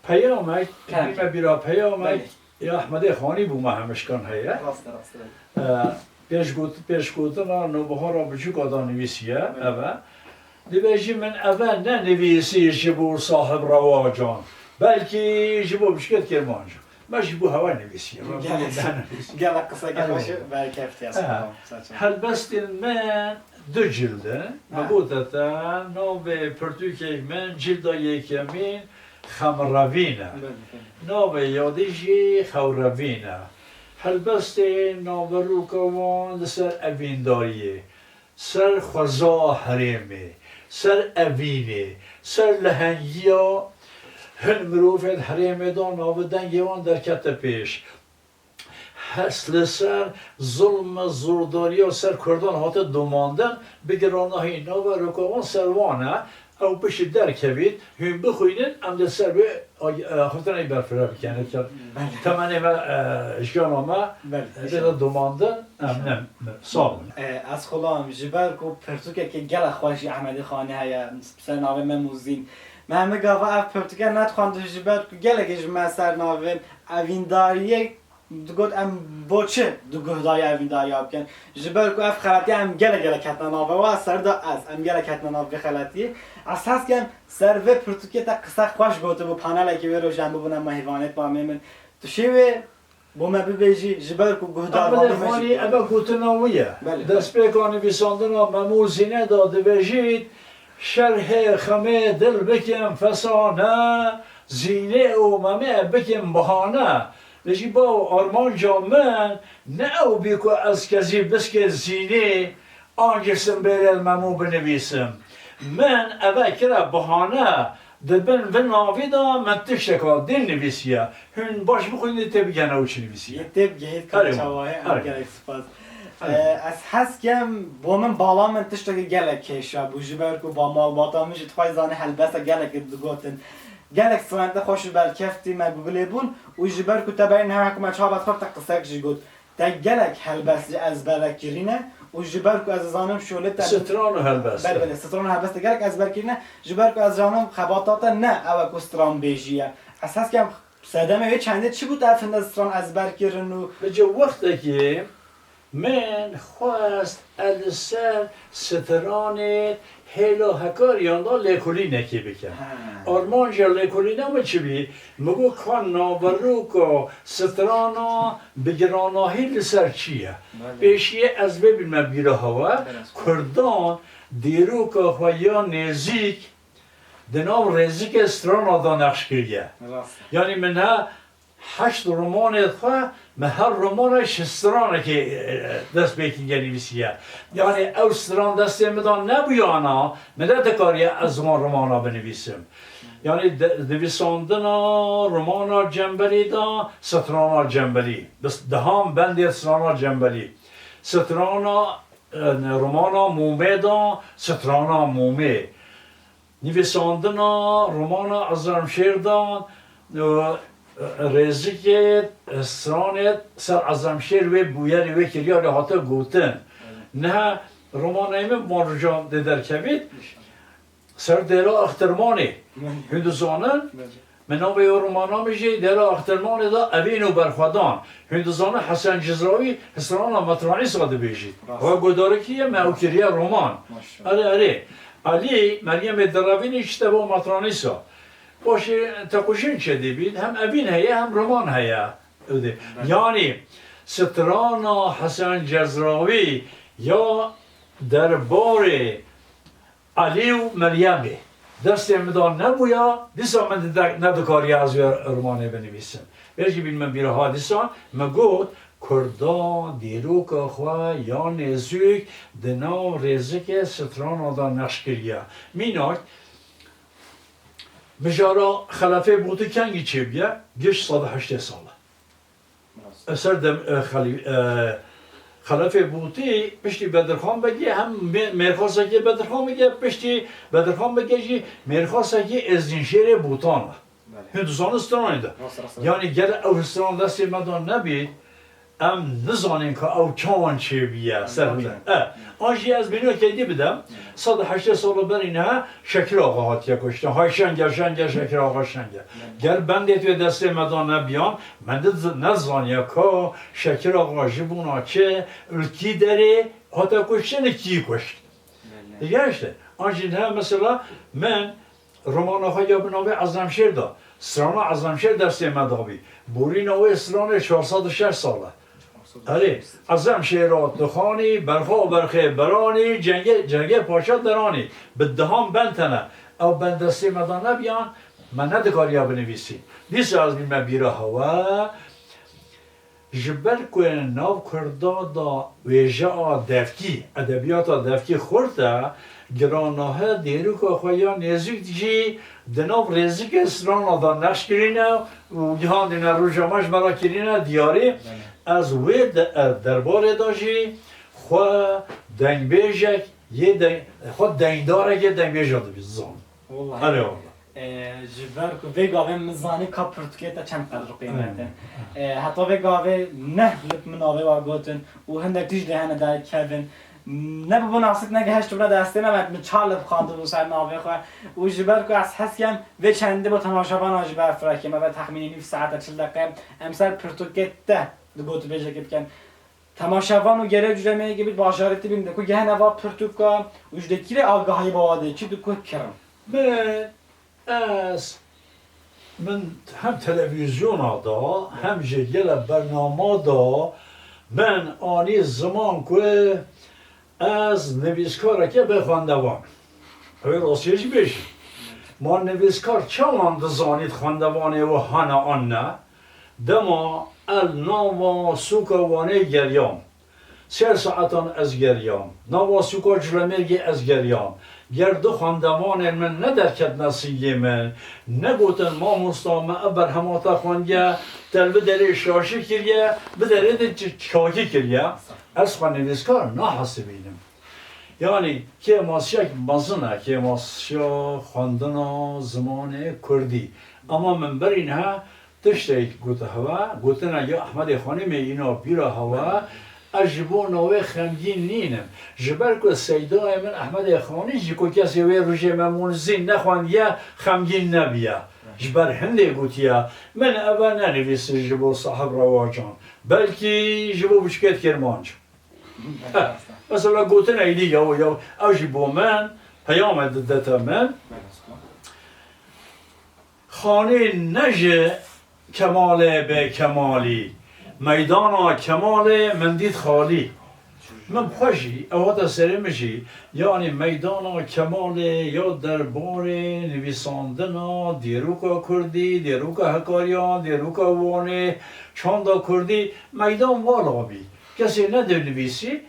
Peyamek, Kerem. Bîme bîra peyamek, Belê. Ya Ehmedê Xanî bû me hemişkan heye. Rast e, rast e. E, pêşgot-, pêşgotina Nûbihara Biçûka da nivîsiye, Belê. Eve. Dibêjî min eve ne nivîsî ji bo sahib rewacan, belkî ji bo biçûkê Kirmanc. Me jî bo hewe nivîsiye. Me Gelek, bo ne nivîsiye. Gelek qiseke Eve. Xweş e, berkeftiye. Eve. Sağ ol, sağ ol. Helbestên me du cild in. Me Ha. gote te, navê pirtûkek min cilda yekemîn Xemrevîn e. Belê, belê. Navê ya dî jî Xewrevîn e. Helbestê naveroka wan li ser evîndariyê, ser xweza herêmê, ser evînê, ser lehengiya hin mirovên herêmê de navê dengê wan derkete pêş. Hest li ser zulm, zordariya ser Kurdan hate domandin, bi giranahî naveroka wan ser wan e. Ew piştî derkevît, hûn bixwînin, em li ser wê ay-, e, axiftinê berfireh bikin. Belê. Temenê me, e, jiyana me, Belê, e, inşallah. Bêne domandin, em ne, ne, sağ olun. E, ez xulam, ji ber ku pirtûkekê gelek xweş ji Ehmedê Xanê heye, ser navê Mem û Zîn. Me hemî gava ev pirtûke nedixwandin, ji ber ku gelekê ji me ser navê evîndariyê digot, em bo çi di guhdayê evîndariya bikin? Ji ber ku ev xeletiya em gelek gelek ketine nava wa, ser de ez, em gelek ketine nav vê xeletiyê. Ez hez dikim ser vê pirtûkê te qise xweş gotibû, panelekê wê rojê em bibûne mêvanê Mame min. Tu şêwê bo me bibêjî, ji ber ku guhdar Ehmedê Xanî, eve gotina wî ye. Belê. Destpêka nivîsandina Mem û Zînê de dibêjît, şerhê xemê dil bikim fesane, Zînê û Memê bikim bahane. Lê jî baw armanca min ne ew bî ku ez kezî biskê Zînê an jî simbêlê Memû binivîsim. Min eve kire bahane, di bin vê navî de min tişteka din nivîsiye. Hûn baş bixwînin tê bigihene ew çi nivîsiye. Yê tê bigihît ka Erê, çawa ye, em erê. Gelek spas. Erê. E, ez hez dikim bo min bala min tiştekî gelek kêşa bû, ji ber ku ba malbata min jî dixwest zane helbesta gelek digotin. Gelek stranên te xweş û berkeftî me guhilê bûn û ji ber ku te berî niha ku me çawa xwe te qisek jî got. Te gelek helbest ji ezbere kirîne û ji ber ku ez dizanim şolê te Stran û helbest. Belê, belê, stran û helbest te gelek ezber kirîne, ji ber ku ez zanim xebata te ne ew e ku stranbêjî ye. Ez hez dikim sedemê wê çendê çi bû te ev hinde stran ezber kirin û Vêca wextekê min xwest ez li ser stranê hêla hekariyan de lêkolînekê bikim. Ha. Armanca lêkolîna min çi bî? Min got ka naveroka strana bi giranahî li ser çi ye? Belê. Pêşiyê ez vê bînme bîra hewe, Belê. Kurdan dîroka xwe ya nêzîk di nav rêzikê strana de nexş kiriye. Rast e. Yanî min he heşt romanê xwe, me her romana ji stranekê, e, dest pê kiriye nivîsiye. Yanî ew stran destê min de nebûyana, min nedikariye ez wan romana binivîsim. Yanî de-, nivîsandina romana Cembelî de strana Cembelî. Bis-, dehan bendê strana Cembelî. Strana, e, romana Mûmê de strana Mûmê. Nivîsandina romana Ezremşêr de, e, rêzikê, e, stranê ser Ezremşêr wê bûyerê wê kiriye lê hate gotin. Evet. Niha romanê min Marûcan dê derkevît, ser Dêra Extirmanê. Evet. Hûn dizanin? Evet. Min navê ew romana min jî Dêra Extirmanê de Evîn û Berxwedan. Hûn dizanin Hesen Cizrawî strana Metranîsa dibêjît. Rast. Ew guhdarî kiriye, me ew kiriye roman. Maşallah. Erê, erê. Elî Meryemê Direvînî çi te bo Metranîsa. Paşê teqûjin çêdibît, hem evîn heye, hem roman heye. Ewdê. Belê. Yanî strana Hesen Cizrawî ya derbarê Elî û Meryemê. destê min de nebûya, dîsa min dide-, nedikariya ez wê romanê binivîsim. Vê jî bîn min bîra ha dîsa, min got, Kurda dîroka xwe ya nêzûk di nav rêzikê strana de neqş kiriye. Mînak, mijara Xelefê Bûtî kengî çêbûye? Giş sed û heştê sal e. Eser dem-, e, xelî-, e, Xelefê Bûtî piştî Bedirxan Begê hem mê-, mêrxasekê Bedirxan Begê, piştî Bedirxan Begê jî mêrxasekê Êzdînşêrê Bûtan e. Belê. Hûn dizanin stranê de. Rast, rast, rast. Yanî gere ew stran destê me de nebît, em nizanin ka ew çawan çêbûye ser Belê. hûn. E, an jî ez bînokê dî bidem, sed û heştê sala berî niha Şekir Axa hatiye kuştin. Hay Şenger, Şenger, Şekir Axa Şenger. Belê. Ger bendê tu destê me de nebiyan, me niz-, nezaniye ka Şekir Axa ji bona çi, li kî derê hate kuştin, li kî kuşt. Belê. Digerişte. An jî niha mesela min romana xwe ya bi navê Ezemşêr de, strana Ezemşêr destê me dabî. Borîna wê stranê çar sed û şeş sal e. Erê, Ezemşêra tu xanî, berxa berxê beranî, cengê, cengê paşa deranî. Bi dehan bend tene. Ew bend destê me de nebiyan, me nedikariya binivîsî. Dîsa ez bîme bîra hewe, Ji ber ku nav Kurda de wêjeya devkî, edebiyata devkî xurt e, giranahe dêrika xwe ya nêzîk jî di nav rêzikê strana de neqş kirîne û gihandîne roja me ji me re kirîne diyarî. Belê. Ez wê de, e, derbarê de jî xwe dengbêjek yê deng-, xwe dengdarekê dengbêja dizanim. Wallahî. Erê wala. E, ji ber ku vê gavê min zanî ka pirtûkê te çend qedr û qîmet e. E, heta vê gavê neh lip min navê wa gotin û hindek tişt dê hene derkevin. Ne bi bo nasik negehiştibûna destê me, min çar lip xwendibû ser navê xwe. Û ji ber ku ez hez kem vê çendê bo temaşevana ji ber firekê me ve texmînî nîv saete çil deqe em ser pirtûkê te di gotûbêjekê bikin. Temaşevan û gelê cûlemeyekê bî bajarê tibîn de ku gehene va pirtûka û ji de kîrê agahiyê bawa de çi di ku kirin. Min, ez, min hem televîzyona da, hem jî gelek bernama da min anî ziman ku ez nivîskarekê bê xwendevan. Ew ê rastiyê jî bêjim. Ma nivîskar çawan dizanît xwendevanê wê hene an ne? Dema el nava sûka Wanê geriyam. Sê saetan ez geriyam. Nava sûka Culemêrgê ez geriyam. Ger du xwendevanên min nederketine singê min, negotin, mamosta, me ev berhema te xwendiye, te li vê derê şaşî kiriye, vê derê de çi-, çakî kiriye, ez xwe nivîskar nahesibînim. Yanî kêmasiyek mezin e, kêmasiya xwendina zimanê kurdî. Ama min berî niha tiştek gote hewe, gotine ya Ehmedê Xanîmê îna bîra hewe, ez ji bo navê xemgîn nînim. Ji ber ku seydayê min Ehmedê Xanî jî ku kesê wê rojê Memûnizîn nexwendiye, xemgîn nebiye. Ji ber hindê gotiye, min eve nenivîsî ji bo sahib rewacan, belkî ji bo biçikêt Kirmanc. He, mesela gotinekî dî ya, ya, ew jî bo min, peyame didete min. Xanî ne ji Kemalê bê Kemalî, meydana Kemalê min dît xalî. Min bi xwe jî, ew hate serê min jî, yanî meydana Kemalê ya derbarê nivîsandina dîroka kurdî, dîroka Hekariyan, dîroka Wanê, çanda kurdî, meydan wala bî. Kesê nedinivîsî,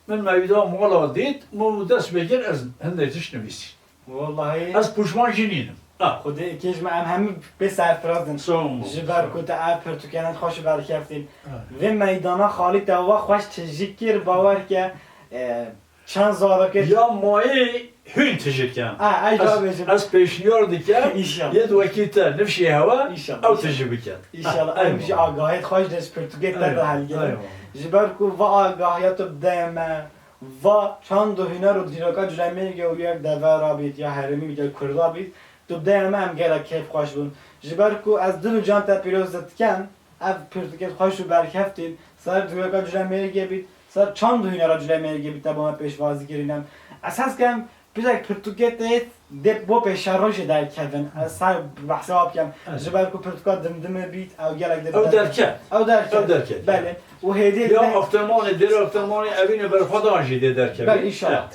min meydan wala dît, min dest pê kir, ez hindê tişt nivîsî. Wallahî. Ez pûşman jî nînim. Ha. Xwedê kê ji me em hemî pê serfiraz in. Sağ olun. Ji ber ku te ev pirtûkên xweş û berkeftîn. Evet. Vê meydana xalî te wa xweş tijî kir, bawer ke, e, çend zarokê Ya mayê hûn tijî ken. Ha, ey Ez, ez pêşniyar dikem, İnşallah. Yê wekî te nifşê hewe, İnşallah, ew inşallah. Tijî biket. İnşallah. Ha, em jî eyvallah. Agahiyet xweş de ji pirtûkê te de Eyvallah, helgirin. Eyvallah. Ji ber ku va agahiya tu bideye me, va çand û huner û dîroka Culemêrgê û yek deve ra bît, ya herêmî bît, ya kurda bît, tu bideye me em gelek kêf xweş bûn. Ji ber ku ez dil û can te pîroz dikem, ev pirtûkê xweş û berkeftîn, ser dîroka Culemêrgê bît, ser çand û hunera Culemêrgê bît, te bo me pêşwazî kirîne. Ez hez kem, Pirsek pirtûkê tê dê bo pêşerojê derkevin. Ez ser behsa wa bikem. Evet. Ji ber ku pirtûka Dimdimê bît, ew gelek dê Ew derket. Ew derket. Ew derket. Belê. Û hêdî Ya dê Aftermanê, dêrê Aftermanê evînê berxwedan jî dê derkevin. Belê, inşallah.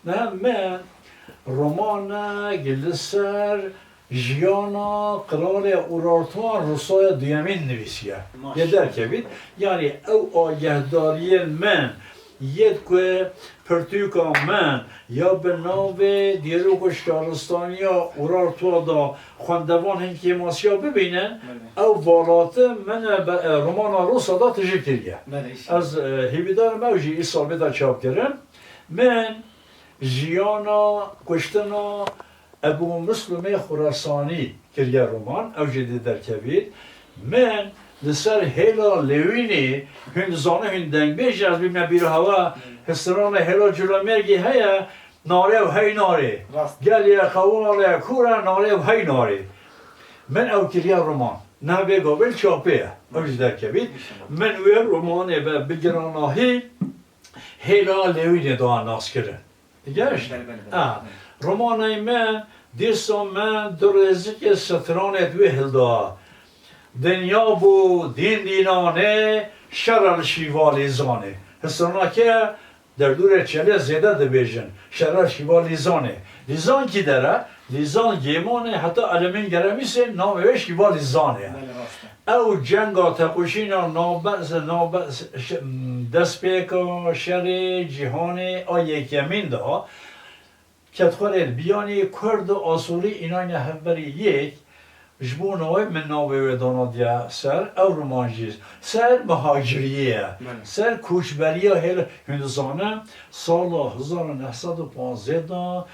Evet. Ne, me Romanek li ser jiyana Qralê Urartuan Rûsaya duyemîn nivîsiye. Maşallah. Yê derkevît. Yanî ew agehdariyên min yê ku pirtûka min ya bi navê Dîrok û Şaristaniya Urartuwa da xwendevan hin kêmasiya bibînin, Belê. ew valatim min e be, e, romana Rûsa da tijî kiriye. Belê, inşallah. Ez, e, hêvîdar im ew jî îsal bête çapkirin. Min jiyana kuştina Ebû Mislûmê Xuresanî kiriye roman, ew jî dê derkevît. Min li ser hêla Lewînê, hûn dizanin, hûn dengbêj in, ez bîme bîra hewa, histirana hêla Culemêrgê heye, nare û hey nare. Rast. Gel ye, qewal e, kûr e, nare û hey nare. Min ew kiriye roman. Niha vê gavê li çapê ye. Ew jî derkevît. Min wê romanê ve bi giranahî hêla Lewînê da naskirin. Gişt? Belê, belê, belê. Ha. Romanê me, dîsa me du rêzikê stranê wê hilda. Dinya bû dîn dînanê, şer li şîva lîzanê. Histirana ke derdûrê çelê zêde dibêjin. Şer li şîva lîzanê. Lîzan kî der e? Lîzan Gêmanê heta Elemîn Geremîsê navê wê şîva lîzanê ye. Belê, rast e. Ew cenga teqûşîna navbe-, navbe-, ş-, destpêka şerê cîhanê a yekemîn de ketxwerên biyanî Kurd û Asûrî înayne hevberî yek, ji bo navê min navê wê dana diye ser, ew roman jî ser muhaciriyê ye, Belê. ser koçberiya hêl-, hûn dizanin, sala hezar û neh sed û panzdeh de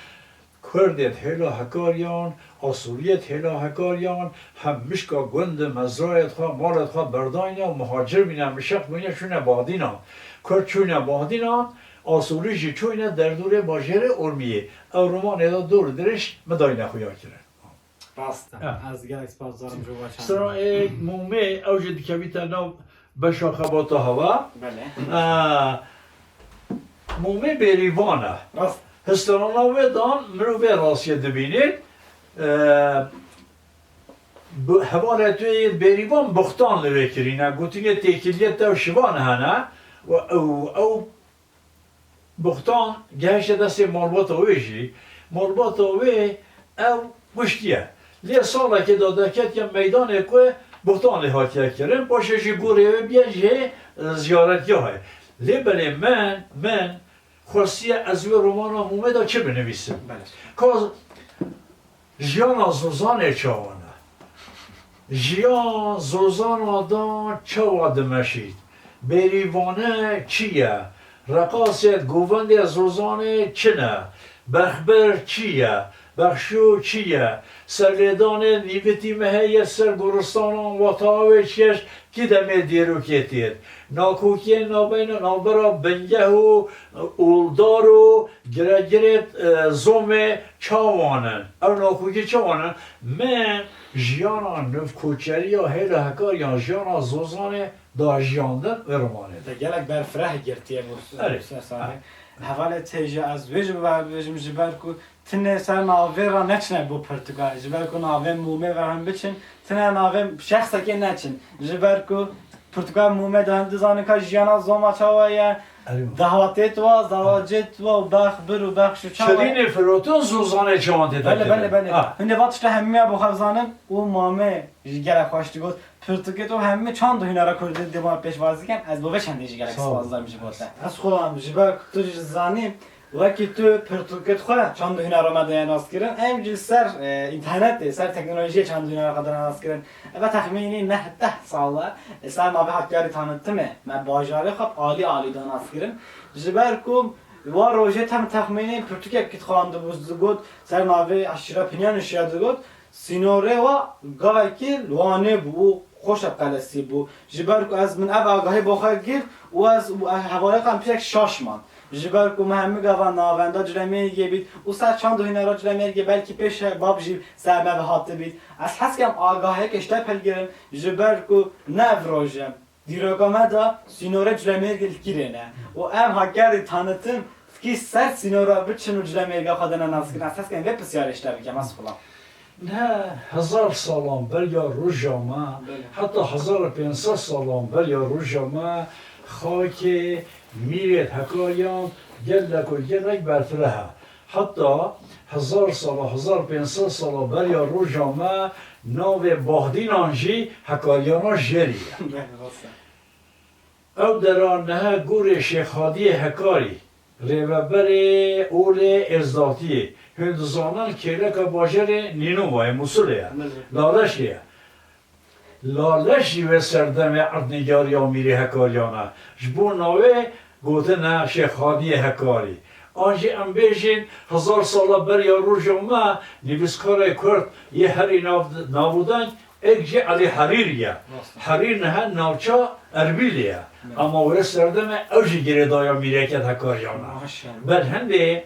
Kurdê di hêla Hekariyan, Asûriyê di hêla Hekariyan, hem mişka gund û mezrayê xwe, malê xwe berdayne û muhacir bîne, mişeq bûne, çûne Baxdînan. Kurd çûne Baxdînan, Asûrî jî çûne derdûrê bajêrê Urmiyê. Ew romanê de dor û dirêj min dayne xuya kirin. Rast e. Ha. Ez gelek spasdar im ji bo çandina. Sira ê Mûmê, ew jî dikevîte nav beşa xebata hewa. Belê. E, Mûmê bêrîvan e. Rast. Histirana wê dan mirov vê rastiyê dibînît. E, bi hevalê tu yê bêrîvan buxtan li wê kirîne. Gotinê têkiliyê te û şivan hene. Û ew, ew Buxtan gehişte destê malbata wê jî. Malbata wê ew kuştiye. Lê salekê de derketiye meydanê ku buxtan lê hatiye kirin. Paşê jî gorê wê biye cihê, e, ziyaretgahê. Lê belê min, min xwestiye ez wê romana Mûmê de çi binivîsim? Belê. Ka Jiyana Zozanê çawa ne? Jiyan Zozana da çawa dimeşît? Bêrîvane çi ye? Reqasê govendê Zozanê çi ne? Bexbir çi ye? Bexşo çi ye? Serlêdanê nîvitî mehê yê ser goristanan wata wê çi ye? Kî demê dîrokê têt? Nakokiyên navbeyna navbera bingeh û oldar û giregirê, e, zomê çawan in? Ew nakokî çawan in? Me jiyana nivkoçeriya hêla Hekariyan, jiyana Zozanê da jiyandin wê romanê de. Te gelek berfireh girtiye bo Erê. Sersanê. Hevalê te jî ez wê jî bibêjim ji ber ku tinê ser navê re neçine bo pirtûka. Ji ber ku navê Mûmê ve hûn biçin, tine navê şexsekê neçin. Ji ber ku pirtûka Mûmê de hûn dizanin ka jiyana zoma çawa ye, Erê. Dahatê tu wa, zawacê tu wa û bex bir û bex şu çawa ye. Çirînê firotin Zozanê çawan tê Belê, belê, belê. Ha. Hûn ê va tişta hemûya bo xwe zanin û Mûmê jî gelek xweş digot. Pirtûkê tu hemî çand û hunera kurdî dê ma pêşwazî ken, ez bo vê çendê jî gelek Sağ ol. Spas dikim ji bo te. Ez xwelam ji ber ku tu jî zanî, wekî tu pirtûkê xwe çand û hunera me daye naskirin, em jî ser, e, înternetê, ser teknolojiyê çand û hunera xwe dane naskirin. Eve texmînî neh deh sal e, e, ser navê Hakkari Tanıtımê me bajarê xwe alî alî da naskirin. Ji ber ku wa rojê tem texmînî pirtûkek kî dixwandibû, digot, ser navê Aşîra Pinyanişiya digot, Sînorê wa gavekî li Wanê bû û xweş e qelesî bû. Ji ber ku ez min ev agahî bo xwe girt û ez û hevalê xwe em pişek şaş man. Ji ber ku me hemî gava navenda Culemêrgê bît û ser çand û hunera Culemêrgê belkî pêş bab jî ser me ve hatibît. Ez hez kem agahiyeke ji te pilgirim, ji ber ku ne ev roj e. Dîroka me de sînorê Culemêrgê li kîrê ne û em Hakkari Tanıtım dikî ser sînora biçin û Culemêrga xwe dane naskirin. Ez hez kem vê pisyarê ji te bikim, ez xulam. Ne hezar salan beriya roja me, Belê. heta hezar û pênc sed salan beriya roja me, xakê mîrêt Hekariyan gelek û gelek berfireh e. Heta hezar sala, hezar pênc sed sala beriya roja me navê Bahdînan jî Hekariyana Jerî ye. Ew dera niha gorê Şêx Hadiyê Hekarî, rêveberê olê Êzdatiyê, hûn dizanin kêleka bajarê Nînovayê, Mûsilê ye, Laleşê ye. Laleş jî wê serdemê erdnîgariya Mîrê Hekariyan e. Ji bo navê gotine Şêx Hadiyê Hekarî. An jî em bêjin, hezar sala beriya roja me nivîskarê Kurd yê herî nav-, navûdeng êk jî Elî Herîrî ye. Rast e. Herîr niha navça Erbîlê ye. Evet. Ama wê serdemê ew jî girêdaya mîreket Hekariyan e. Maşallah. Ber hindê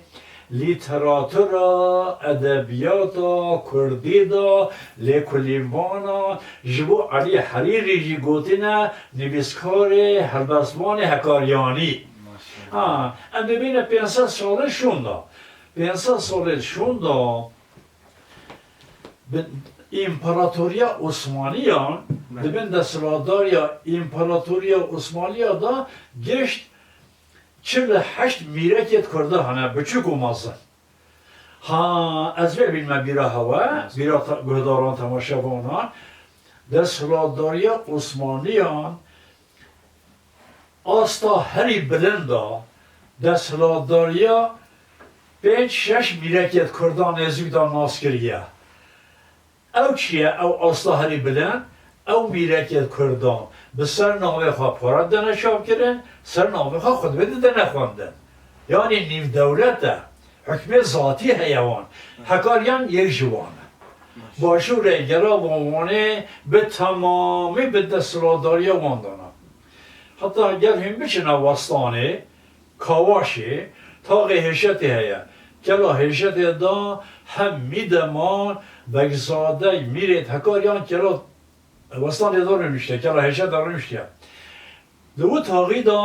lîteratura, edebiyata kurdî de, lêkolînvana, ji bo Elî Herîrî jî gotine nivîskarê helbestvanê Hekariyanî. Maşallah. Ha, em dibîne pênc sed salên şûnda. Pênc sed salên şûnda bi Împaratoriya Osmaniyan, Evet. di bin desthilatdariya Împaratoriya Osmaniya de gişt çil û heşt mîrekêt Kurda hene, biçûk û mezin. Ha, ez vê bînme bîra hewe, Evet. bîra te-, guhdaran, temaşevanan, desthilatdariya Osmaniyan asta herî bilind a, desthilatdariya pênc şeş mîrekêt Kurdan nêzîk de nas kiriye. Ew çi ye? Ew asta herî bilind, ew mîrekêt Kurdan bi ser navê xwe para dene çapkirin, ser navê xwe xutbê didene xwendin. Yanî nîvdewlet e. Hukmê zatî heye wan. Hekariyan yek ji wan e. Başûrê Gerava Wanê bi temamî bi desthilatdariya wan de ne. Heta ger hûn biçine Westanê, Kawaşê, taxê Hêşetê heye. Kela Hêşetê de hemî deman Begzadey, mîrêt Hekariyan kela Westanê de rûniştiye, kela Hêşet de rûniştiye. Li wî taxî de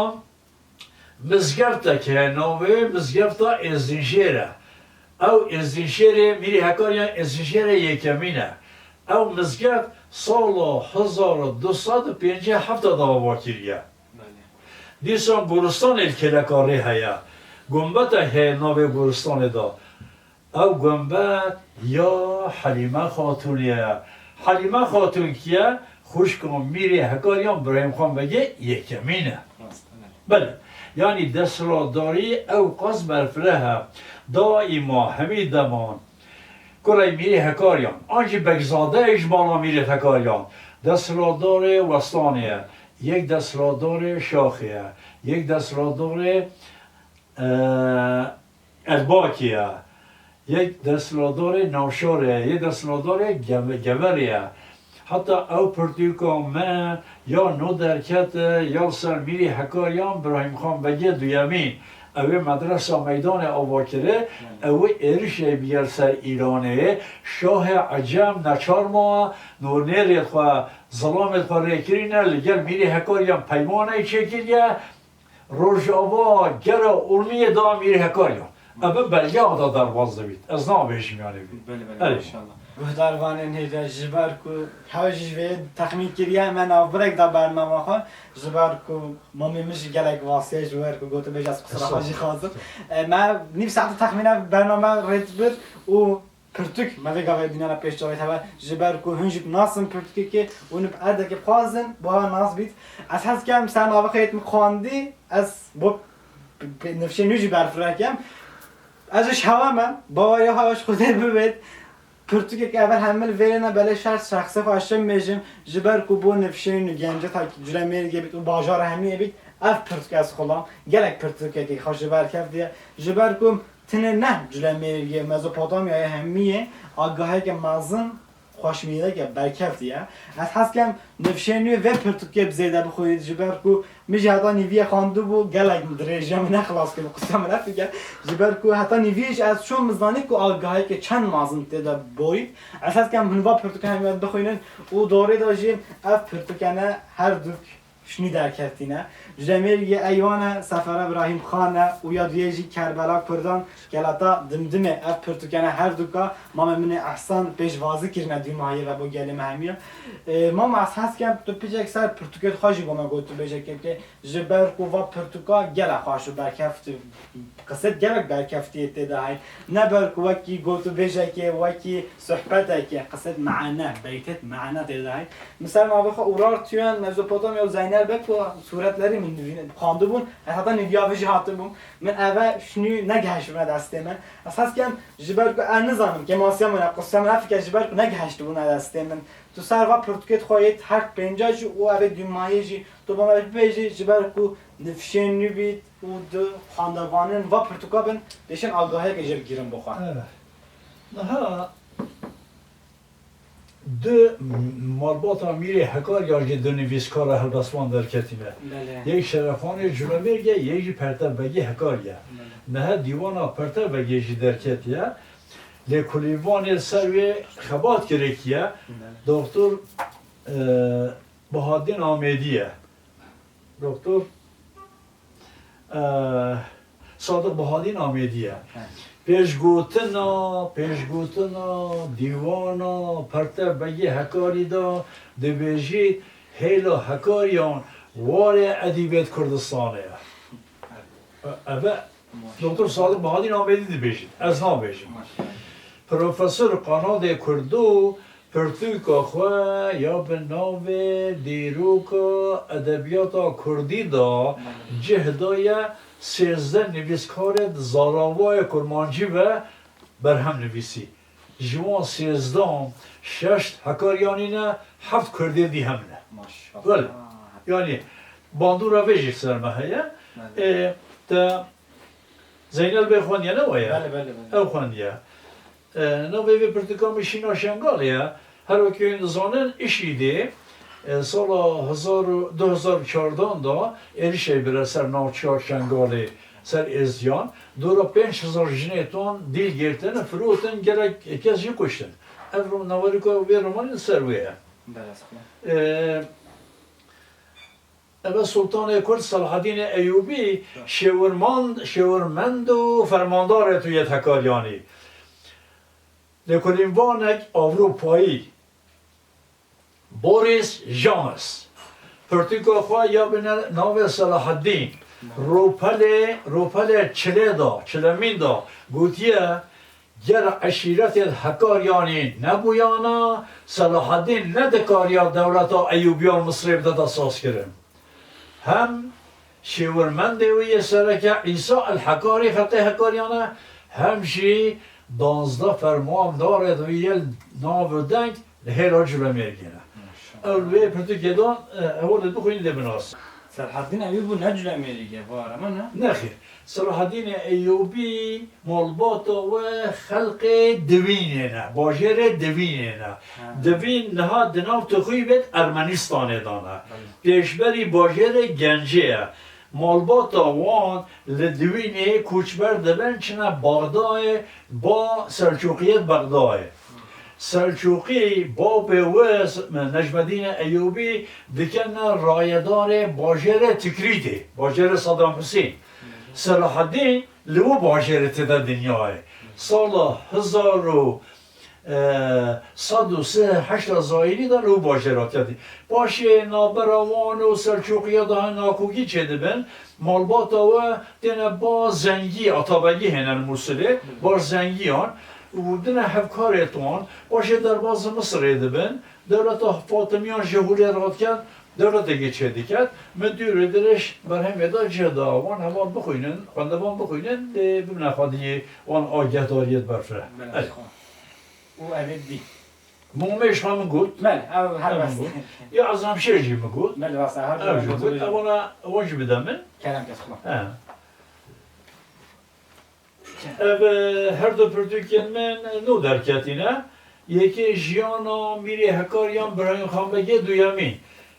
mizgeftek heye, navê mizgefta Êzdînşêr e. Ew Êzdînşêrê, mîrê Hekariyan Êzdînşêrê yekemîn e. Ew mizgeft sala hezar û du sed û pêncî û heft de ava kiriye. Belê. Dîsa goristanê li kêleka rê heye. Gumbetek heye navê goristanê de. Ew gumbet ya Helîme Xatûnê ye. Helîme Xatûn kî ye? Xwişka Mîrê Hekariyan Birahîm Xan Begê yekemîn e. Rast, evet. Belê. Yanî desthilatdarî ew qas berfireh e. Daîma hemî deman kurey Mîrê Hekariyan, an jî Begzadeyê ji mala Mîrê Hekariyan, desthilatdarê Westanê ye, yek desthilatdarê Şaxê ye, yek desthilatdarê, e, Erbakê ye, yek desthilatdarê Navşarê ye, yek desthilatdarê Geve-, Geverê ye. Heta ew pirtûka me ya nû derkete, ya li ser Mîrê Hekariyan Birahîm Xan Begê Duyemîn, ew ê medresa meydanê ava kire, ew ê êrişê bîye li ser Îranê, şahê Ecem neçar ma, nû nêrê xwe, zilamê xwe rê kirîne, li gel Mîrê Hekariyan peymanê çêkiriye, Rojava gera Urmiyê da Mîrê Hekariyan. Ev bi belgeya da derbas dibît. Ez nabêjim yanî vî. Belê, belê, Erê. Maşallah. Guhdarvanên hêja, ji ber ku hew jî ji vê texmîn kiriye, me navbirek da bernama xwe, ji ber ku mamê min jî gelek wasiye ji wer ku gotibêj ez qisra xwe jî xwazim. E, me nîv saet texmîna bername rêt bir û pirtûk me vê gavê dînana pêş çavê hewe, ji ber ku hûn jî nasin pirtûkekê û nib erdekê bixwazin, buha nas bît. Ez hez kem ser navê xwe yêt min xwandî, ez bo p-, p-, nifşê nû jî berfireh kem. Ez ji hewa me, baweriya hewa ji Xwedê bibêt. Pirtûkek ev hemil vêrê ne, belê şer şexsê xwe ez çi bêjim, ji ber ku bo nifşê nû genceta Culemêrgê bît û bajara hemiyê bît, ev pirtûk ez xulam. Gelek pirtûkekê xwe ji ber kevdiye. Ji ber ku Tinê ne Culemêrgê, Mezopotamyayê hemiyê agaheke mezin xweşmîreke berkevtî ye. Ez hez kem nifşê nû vê pirtûkê bi zêde bixwînît, ji ber ku min jî heta nîviyê xwendibû, gelek dirêj e, min nexilas kir, qisa min nefike. Ji ber ku heta nîviyê jî ez çûm, min zanî ku agaheke çend mezin tê de borît. Ez hez kem hûn va pirtûke hemiyet bixwînin û dorê de jî ev pirtûkene her dûk Şinî derketîne. Culemêrgê Eywane Sefera Birahîm Xan e û ya duyê jî Kerbela Kurdan Gelata Dimdimê. Ev pirtûkene her duka mamê min ê Ehsan pêşwazî kirine dûmahiyê ve bo gelê me hemiya. E, mama ez hez kem tu piçek ser pirtûkê xwe jî bo me got tu bêje kekê. Ji ber ku va pirtûka gelek xweş û berkeft Qisêt gelek berkeftiyê tê de heye. Ne ber ku wekî gotûbêjekê, wekî sohbetekê, qisêt mane, beytêt mane tê de heye. Min ser navê xwe Urar Tuyen Mezopotamya û Zeynel Bek û sûretlerî min nivî-, xwendibûn. Ez heta nîviya vê jî hatibûm. Min eve şinî negehiştibûne destê min. Ez hez kem ji ber ku ez nizanim, kêmasiya min e, qisiya min e, fikir ji ber ku negehiştibûne destê min. Tu ser va pirtûkê xwe yê her pênca jî û evê dûmayê jî tu bo me bibêjî, ji ber ku nifşên nû bît û di xwendevanên va pirtûka bin, dêşên agahiyekê jê bigîrin bo xwe. Evet. Niha di malbata Mîrê Hekaryan jî du nivîskara helbestvan derketîne. Belê. Yek Şerefanê Culemêrg e, yek jî Pertev Begê Hekarî ye. Belê. Niha dîwana Pertev Begê jî derketiye. Lêkolînvanê ser wê xebat kirekiye. Belê. Doktor, e, Bahadîn Amêdî ye. Doktor, e, Sadiq Bahadîn Amêdî ye. He. Pêşgotina, pêşgotina dîwana Pertev Begê Hekarî de dibêjî hêla Hekariyan warê edîbêt Kurdistanê ye. Eve Doktor Sadiq Bahadîn Amêdî dibêjin. Ez nabêjim. Profesor Qanadê Kurdo pirtûka xwe ya bi navê Dîroka Edebiyata Kurdî de cih daye sêzdeh nivîskarê di zaravayê kurmancî ve berhem nivîsî. Ji wan sêzdan şeşt Hekariyanî ne, heft Kurdê dî hem ne. Maşallah. Belê. Yanî bandora vê jî ser me heye. Belê. Ê, te Zeynel Bey xwendiye, ne we ye? Belê, belê, belê. Ew xwendiye. E, navê vê pirtûka min Şîna Şengalê ye. Her wekî hûn dizanin, IŞÎDê, e, sala hezar û, du hezar û çardan de êrişê bire ser navçeya Şengalê, ser êzdiyan. Dora pênc hezar jinê ton dîl girtin, firotin, gelek kes jî kuştin. Ev ro-, naverîka vê romanê li ser wê ye. Belê, sağ ol. E, Eve Sultanê Kurd Selahedînê Eyûbî şêwirmand-, şêwirmend û fermandarê tu yê Hekariyanî. Lêkolînvanek Ewropayî, Boris James, pirtûka xwe ya bi ne-, navê Selahedîn, Ropelê, Ropelê Çilê da, Çilemîn da, gotiye, Ger eşîretê Hekariyanî nebûyana, Selahedîn nedikariya dewleta Eyûbiyan Misirê bideta sazkirin. Hem şêwirmendê wî yê sereke Îsa el Hekarî xelkê Hekariyan e, hem jî danzdeh fermandarê di wî yê nav û deng li hêla Culemêrgê ne. Maşallah. Ew li wê pirtûkê de, e, ew lê bixwînî dê binas. Selahedîn Eyûbî ne Culemêrgê, var ama ne? Nexêr. Selahedînê Eyûbî malbata we xelkê Divînê ne, bajêrê Divînê ne. Ha. Divîn niha di nav tixûyî bêt Ermenîstanê de ne. Belê. Pêşberî bajêrê Gencê ye. Malbata wan li Divînê koçber dibin, çine Bexdayê, ba Selçûqiyê Bexdayê. Selçûqî, bapê wê, Necmedînê Eyûbî, dikene rayedarê bajêrê Tikrîtê, bajêrê Sedam Husên. Selahedîn li wî bajêrê tê de dinyayê. Sala hezar û sed û sê heşta zayînî de li wî bajêr hatiye dî. Paşê navbera wan û Selçûqiya daha nakokî çêdibin. Malbata we têne ba Zengî, Atabegî hêne li Mûsilê, ba Zengiyan û dine hevkarê wan. Paşê derbazî Misirê dibin. Dewleta Fatimiyan ji holê radiket, dewletekê çêdiket. Min dûrê dirêj berhemê de cih da wan heval bixwînin, xwendevan bixwînin, lê bimne xwediyê wan agehdariyê di berfire. Belê. Û evê dî. Mûmê ji xwe min got. Belê, ev her Ev min bes. Got. Ya Ezemşêr jî min got. Belê, bes, her Ev jî got. Ev wana, wan jî bide min. Kerem kes xwe. He. Ev, e, her du pirtûkên min nû derketîne. Yekê jiyana Mîrê Hekariyan Birahîm Xan Begê, duyemîn.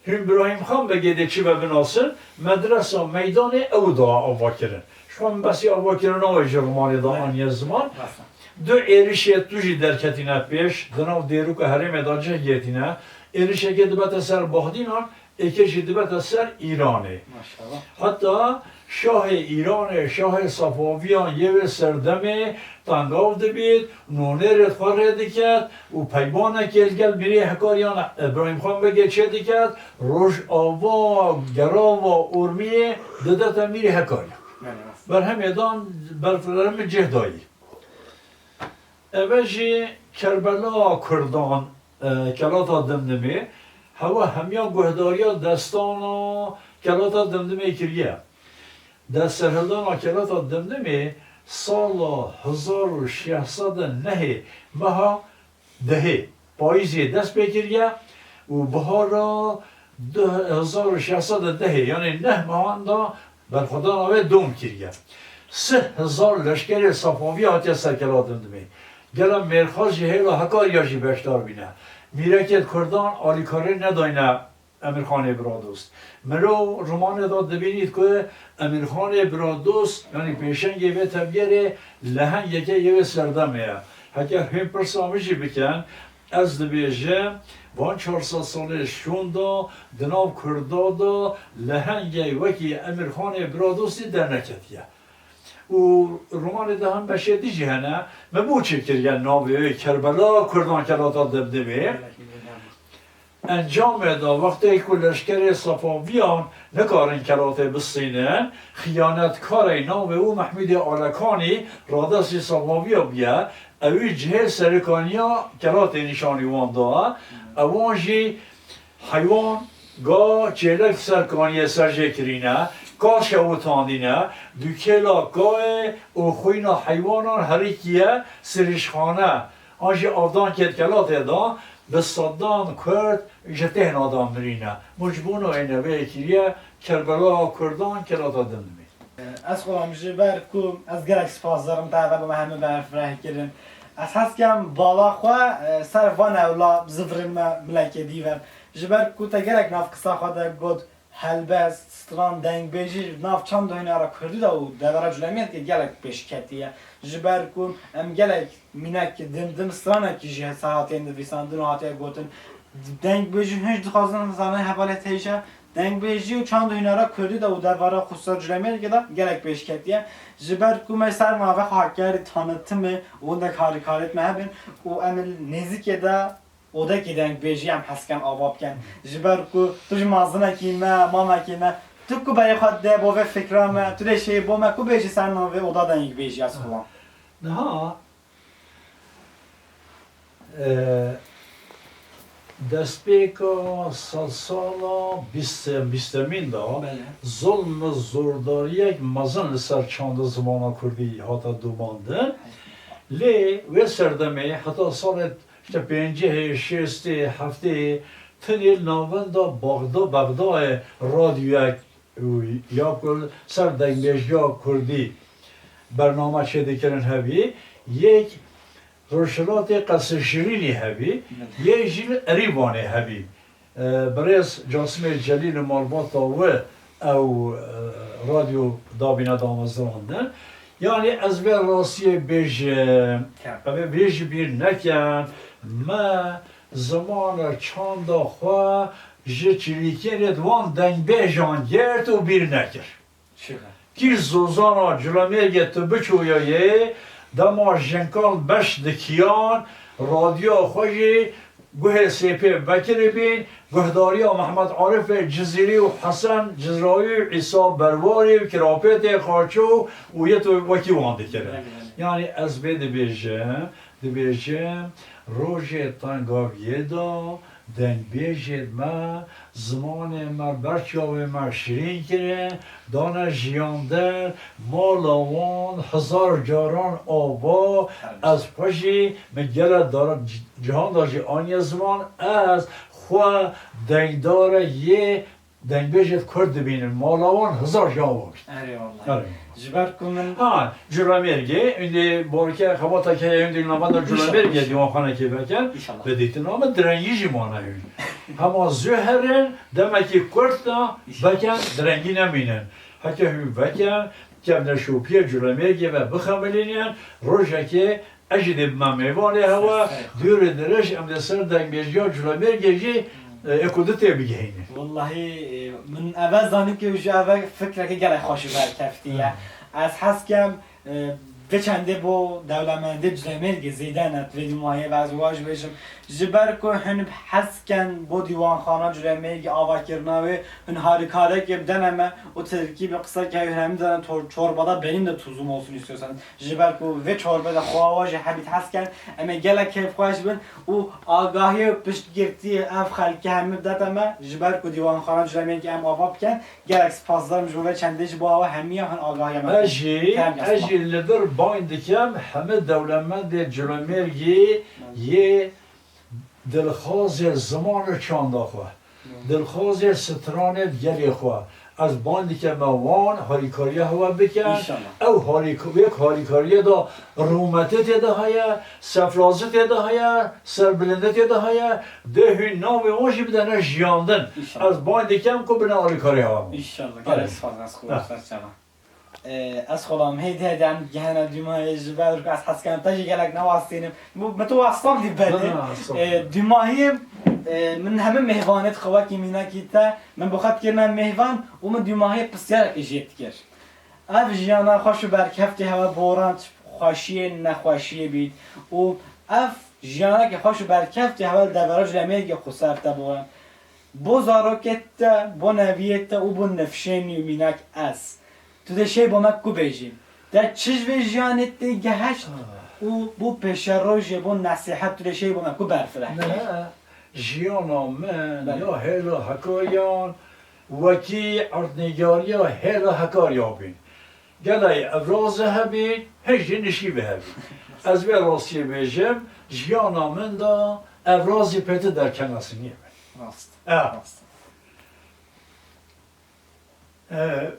Hûn Birahîm Xan Begê dê çi ve binasin? Medresa Meydanê ew da avakirin. Ji xwe min behsî avakirina wê ji romanê de aniye ziman. Rast e. Du êrişê tu jî derketîne pêş, di nav dêrûka herêmê de cih girtîne. Êrişekê dibete ser Bahdînan, Êkê jî dibete ser Îranê. Maşallah. Heta şahê Îranê, şahê Sefaviyan yê wê serdemê tengav dibît, nûnerê xwe rê diket û peymanekê li gel Mîrê Hekariyan Îbrahîm Xan Begê çê diket, Rojava, Gerava, Urmiyê didete Mîrê Hekariyan. Berhemê dan, berhemê cih dayî. Eve jî Kerbela Kurdan, e, Kelata Dimdimê, hewa hemiya guhdariya destana Kelata Dimdimê kiriye. De serhildana Kelata Dimdimê sala hezar û şeş sed û nehê meha dehê payîzê dest pê kiriye û bihara du hezar û şeş sed û dehê, yanî neh mehan da berxwedana wê dom kiriye. Sih hezar leşkerê Sefaviya hatiye ser Kela Dimdimê. Gela Mêrxas jî hêla Hekariya jî beşdar bîne. Mîrekêd Kurdan alîkarî nedayne Emirxanê Biradost. Miro romanê de dibînît ku Emirxanê Biradost, yanî pêşengê vê tevgerê lehengeke yê wê serdemê ye. Heke hûn pirsa min jî bikin, ez dibêjim, van çar sed salê şûn de di nav Kurda de lehengê wekî Emirxanê Biradostî derneketiye. Û romanê de hem beşê dî jî hene. Me bo çi kiriye navê wê Kerbela Kurdan Kelata Dimdimê? Encamê de, wextê ku leşkerê Sefaviyan nikarin Kelatê bistînin, xiyanetkarê navê wî Mehmûdê Alekanî radestî Sefaviya bûye, ewî cihê serikaniya Kelatê nîşanî wan da. Ewan jî heywan, ga, çêlek ser kaniyê ser jê kirîne, ka şewitandîne, dûkêla kayê û xwîna heywanan herîkiye sirîşxane. An jî avdankêd Kelatê da, bi sedan Kurd ji têhna da mirîne. Micbûno êne vê kiriye Kerbela Kurdan Kelata Dimdimê. Ez xwelam ji ber ku ez gelek spas dikim te ve bi me hemî berfireh kirin. Ez hez kem bala xwe, e, ser van ewla zivirên me milekê dî ver. Ji ber ku te gelek nav qisa xwe de got, helbest, stran, dengbêjî nav çanda hûnera kurdî de û devera Culemêrgê gelek pêş ketiye. Ji ber ku em gelek mînek Dimdim stranekî jî hese hatiye nivîsandin û hatiye gotin. Dengbêjî hûn jî dixwazin zanin hevalê te jî dengbêjî û çanda hûnera kurdî de û devera xususa Culemêrgê de gelek pêş ketiye. Ji ber ku me ser navê xwe hakerî tanîtimê û hindek harîkarêt me hebin û em li nêzîkê de Odekî dengbêjî em hez ken ava bikin. Ji ber ku tu ji mazinekî me, mamekî me, tu ku berê xwe dide bo vê fikra me, tu dê şêy bo me, ku bêjî ser navê oda dengbêjî ez xwelam. Niha, e, destpêka sedsala bîst, bîstemîn de Belê. zulm û zordariyek mezin li ser çanda zimana kurdî hate domandin. Lê wê serdemê heta salê Îşte pêncehê, şêstê, heftê tenê li navenda Baxda, Bexdayê radyoyek ya ku ser dengbêjiya kurdî bername çêdikirin hebî, yek Rojhilatê Qesrê Şirînê hebî, yek jî li Erîvanê hebî. E, birêz Casimê Celîl û malbata wî ew, e, radyo dabîne damezrandin. Yanî ez vê rastiyê bêjim, Tamam. Ev ê vê jî bîr nekin, me zimana çanda xwe ji çîlîkênê di wan dengbêjan girt û bîr nekir. Şirin. Kî zozana Culemêrgê tu biçûyayê, dema jinkan beş dikiyan, radyoya xwe jî guhê Sêpê vekiribîn, guhdariya Mehmet Arifê Cizîrî û Hesen Cizrawî û Îsa Berwarî û Kirapêtê Xaço û yê tu wekî wan dikirin. Belê, belê. Yanî ez vê dibêjim, dibêjim, rojê tengaviyê de dengbêjêd me, zimanê me ber çavê me şirîn kirin, dane jiyan der, mala wan hezar caran ava, ez xwe jî min gele dara ci-, cihan de jî aniye ziman, ez xwe dengdare yê dengbêjêd kurd dibînim, mala wan hezar ji ava bî. Erê wallah. Erê. Ji ber ku min Ha, Culemêrgê, hûndê borke xebata ke hûndê navenda Culemêrgê Înşallah. Dîwanxanekê veke, Înşallah. Bi dîtina min direngî jî mane hûn. Hema zû herin, demekî kurt da, İnşallah. Veken direngî nemînin. Heke hûn veken, kevneşopiyê Culemêrgê ve bixemilînin, rojekê ez jî dê bime mêvanê hewe, Ser, ser. Dûrê dirêj em dê ser dengbêjiya Culemêrgê jî e, ê ku di tê bigihîne. Wellahî, e, min eve zanî ku ji eve fikreke gelek xweş û berkeftî ye. Ez hez kem, e, vê çendê bo dewlemendê Culemêrgê zêde ne, divê dîmahiyê ve ez wan jî bêjim. Ji ber ku hin hez ken bo dîwanxana Culemêrgê avakirina wê, hin harîkareke bidene me û tirkî bi qise ke hemî dane tor-, çorbada benim de tuzum olsun istiyorsanız. Ji ber ku vê çorbe de xwawa jî hebît hez ken, em ê gelek kêfxweş bin û agahiyê û piştgirtiyê ev xelkê hemî bidete me, ji ber ku dîwanxana Culemêrgê em ava bikin. Gelek spasdarim ji bo vê çendê ji bo awa hemiya hin agahiya me. Ez jî, Kerem ez jî li vir bang dikim hemî dewlemendê Culemêrgê yê dilxwazê ziman û çanda xwe, dilxwazê stranê gelê xwe. Ez bang dikim me wan harîkariya hewe bikin. Înşallah. Ew harîk-, wek harîkariyê de rûmetê tê de heye, sefrazî tê de heye, serbilindî tê de heye, dê hûn navê wan jî bidene jiyandin. Înşallah. Ez bang dikim ku bine alîkarê hewe. Înşallah. Gelek spas, ez xwe serçava. Ee, ez xolam hêdî hêdî em gihene dûmayê ji ber ku ez hez kem te jî gelek newastînim. Bu, min tu westan dî belê. Ha, sağ ol. Ee, dûmahiyê, e, min hemî mêhvanê dixwe wekî mînakî te, min bi xwe dikirine mêhvan û min dûmahiyê pisyareke jê dikir. Ev jiyana xweş û berkeftê hewe boran çi xweşiyê nexweşiyê bît û ev jiyaneke xweş û berkeftê hewe li devera Culemêrgê xweser te boran. Bo zarokê te, bo neviyê te û bo nifşê nû mînak ez. Tu dê şey bo me ku bêjî. Te çi ji vê jiyanê tê geheşt û bo pêşerojê, bo nesîhet tu dê şey bo me ku berfireh kir? Ne, jiyana min Belê. ya hêla Hekariyan wekî erdnîgariya hêla Hekariya bîn. Gelek evrazê hebî, hin jî nişîbê hebî. Ez vê rastiyê bêjim, jiyana min de evrazî pêti derkene singê min. Rast. E. Rast. E,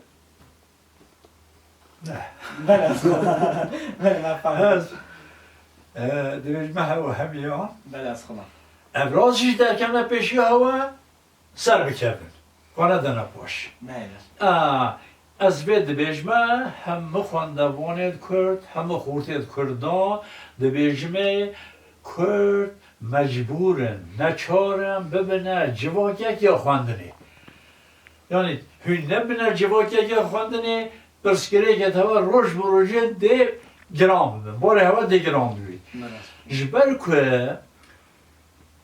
Belê, ez, belê, me fam. Ez, e, dibêjime hewe hemiya. Belê, ez xwela. Evraz jî derkevne pêşiya hewe, ser bikevin. Xwe nedene paş. Neyler. A, ez vê dibêjime, hemû xwendevanê Kurd, hemû xortê Kurdan, dibêjimê Kurd mecbûr in, neçar in, bibine civakek ya xwendinê. Yanî hûn nebine civakek ya xwendinê, pirsgirêkê hewe roj bi rojê dê giran bibin. Barê hewe dê giran bibî. Ji ber ku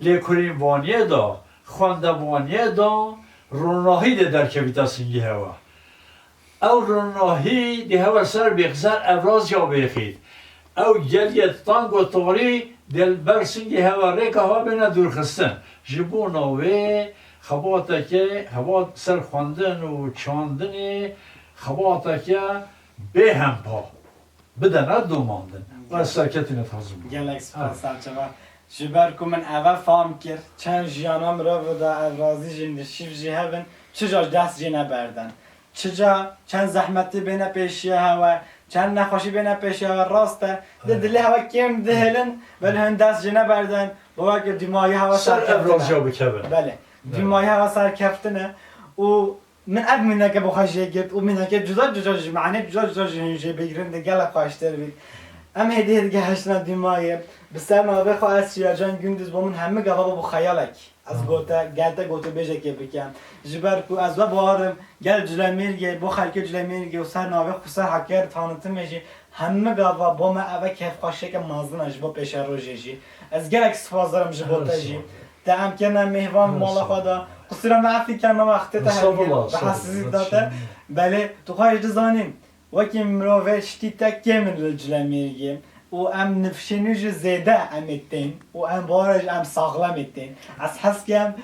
lêkurînvaniyê de, xwendevaniyê de ronahî dê derkevîte singê hewe. Ew ronahî dê hewe ser bêxî, ser evraziya bêxît. Ew geliyê tang û tarî dê li ber singê hewe rêka hewe bêne dûrxistin. Ji bona wê xebateke, xebat ser xwendin û çandinê xebateke bêhempa bidene domandin. Û ez serketî ne dixwazim. Gelek spas, serçava. Ji ber ku min eve fam kir, çend jiyana mirov da evrazî jî nişîv jî hebin, çi ca dest jê neberdin. Çi ca çend zehmetî bêne pêşiya hewe, çend nexweşî bêne pêşiya hewe, rast e. Di dilê hewe kêm dihêlin, belê hin dest jê neberdin, bo weke dîmahî hewe ser evraziya bikevin. Belê. Dîmahî hewe serkeftin e. Û Min ev mîneke bi xwe jê girt û mîneke cuda cuda ji, manê cuda cuda ji hûn jê bigirin, dê gelek xweştir bît. Em hêdî hêdî gehiştine dîmayê. Bi ser navê xwe ez Şiyacan Gündüz bo min hemî gava bû xeyalek. Ez gote, gel te gotûbêjekê bikem. Ji ber ku ez we bawerim, gel Culemêrgê, bo xelkê Culemêrgê û ser navê xwe ser Hakkari tanıtımê jî hemî gava bo me eve kêfxweşiyeke mezin e ji bo pêşerojê jî. Ez gelek sipasdarim ji bo te jî. Te em kirine mêhvan mala xwe de. Qusûra me efî ke me wextê te helgir. Bi hesizî da te. Belê, tu xwe jî dizanî, wekî mirovê şitî te kêm in li Culemêrgê. Û em nifşê nû jî zêde em ê tên. Û em bawer e jî em saxlem ê tên. Ez hez kem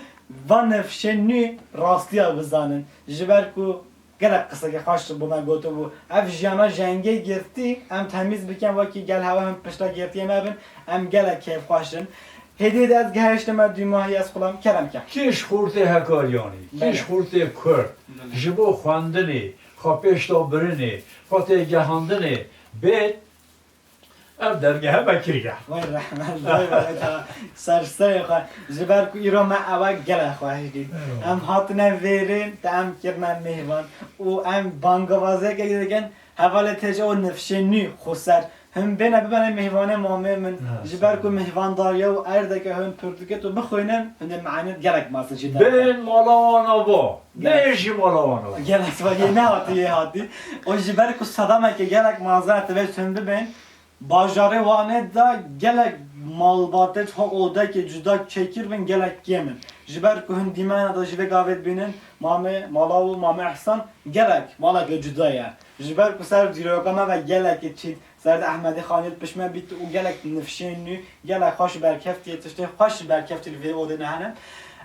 van nifşê nû rastiya bizanin. Ji ber ku Gelek qiseke xweş bo me gotibû. Ev jiyana jengê girtî, em temîz bikin, wekî gel hewe him pişta girtiyê me bin, em gelek kêfxweş in. Hêdî hêdî ez gehiştime dûmahî, ez xulam kerem ke. Kî ji xortê Hekariyanê, kî ji xortê Kurd, ji bo xwendinê, xwe pêşda birinê, xwe têgehandinê bê, Ev dergehe vekirî ye. Vay rehmet, vay vay, ta ser serê xwe. Ji ber ku îro me ewe gelek xweş dît. Eyvallah. Em hatine vêrê, te em kirine mêhvan û em bangavaziyeke dikin, hevalê têje û nifşê nû xweser Hûn bêne bibene mêvanê mamê min. Ha, ji ber ku sağ ol. Mêvandariya û erdeke hûn pirtûkê tu bixwînin, hûn dê menet gelek mezin jî derxe. Bên mala wan ava. Gelek. Bên jî mala wan ava. Gelek spa yê nehatî yê hatî. O ji ber ku sedameke gelek mezin e, divê hûn bibên. Bajarê Wanê de gelek malbatê ji xwe odekê cuda çêkiribin, gelek kêm in. Ji ber ku hûn dîmena de ji vê gavê dibînin, mamê Malaw û mamê Ehsan gelek maleke cuda ye. Ji ber ku ser dîroka me ve gelekê çît, ser de Ehmedê Xanî li pişt me bît û gelek nifşên nû, gelek xweş û berkeftî, tiştê xweş û berkeftî li vê odê ne hene.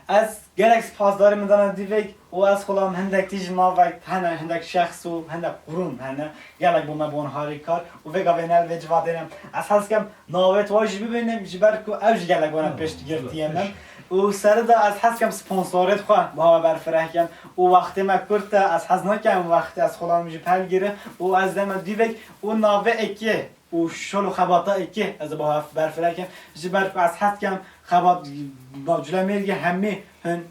Ez gelek spasdarî min dana dîvek û ez xulam hindek tî ji mavek hene, hindek şexs û hindek qurûn hene. Gelek bo me bon harîkar û vê gavê ne li vê civatê ne. Ez hez kem navê wan jî bibînim, ji ber ku ew jî gelek wana pêşgirtiyê me. Û seri de ez hez kem sponsorê xwe bi hawa berfireh kem. Û wextê me kurt e, ez hez nakem wextê ez xulam jî pelgire û ez deme dîvek û navê ekê û şol û xebata ekê ez bi hawa berfireh kem. Ji ber ku ez hez kem xebat Culemêrgê hemî hin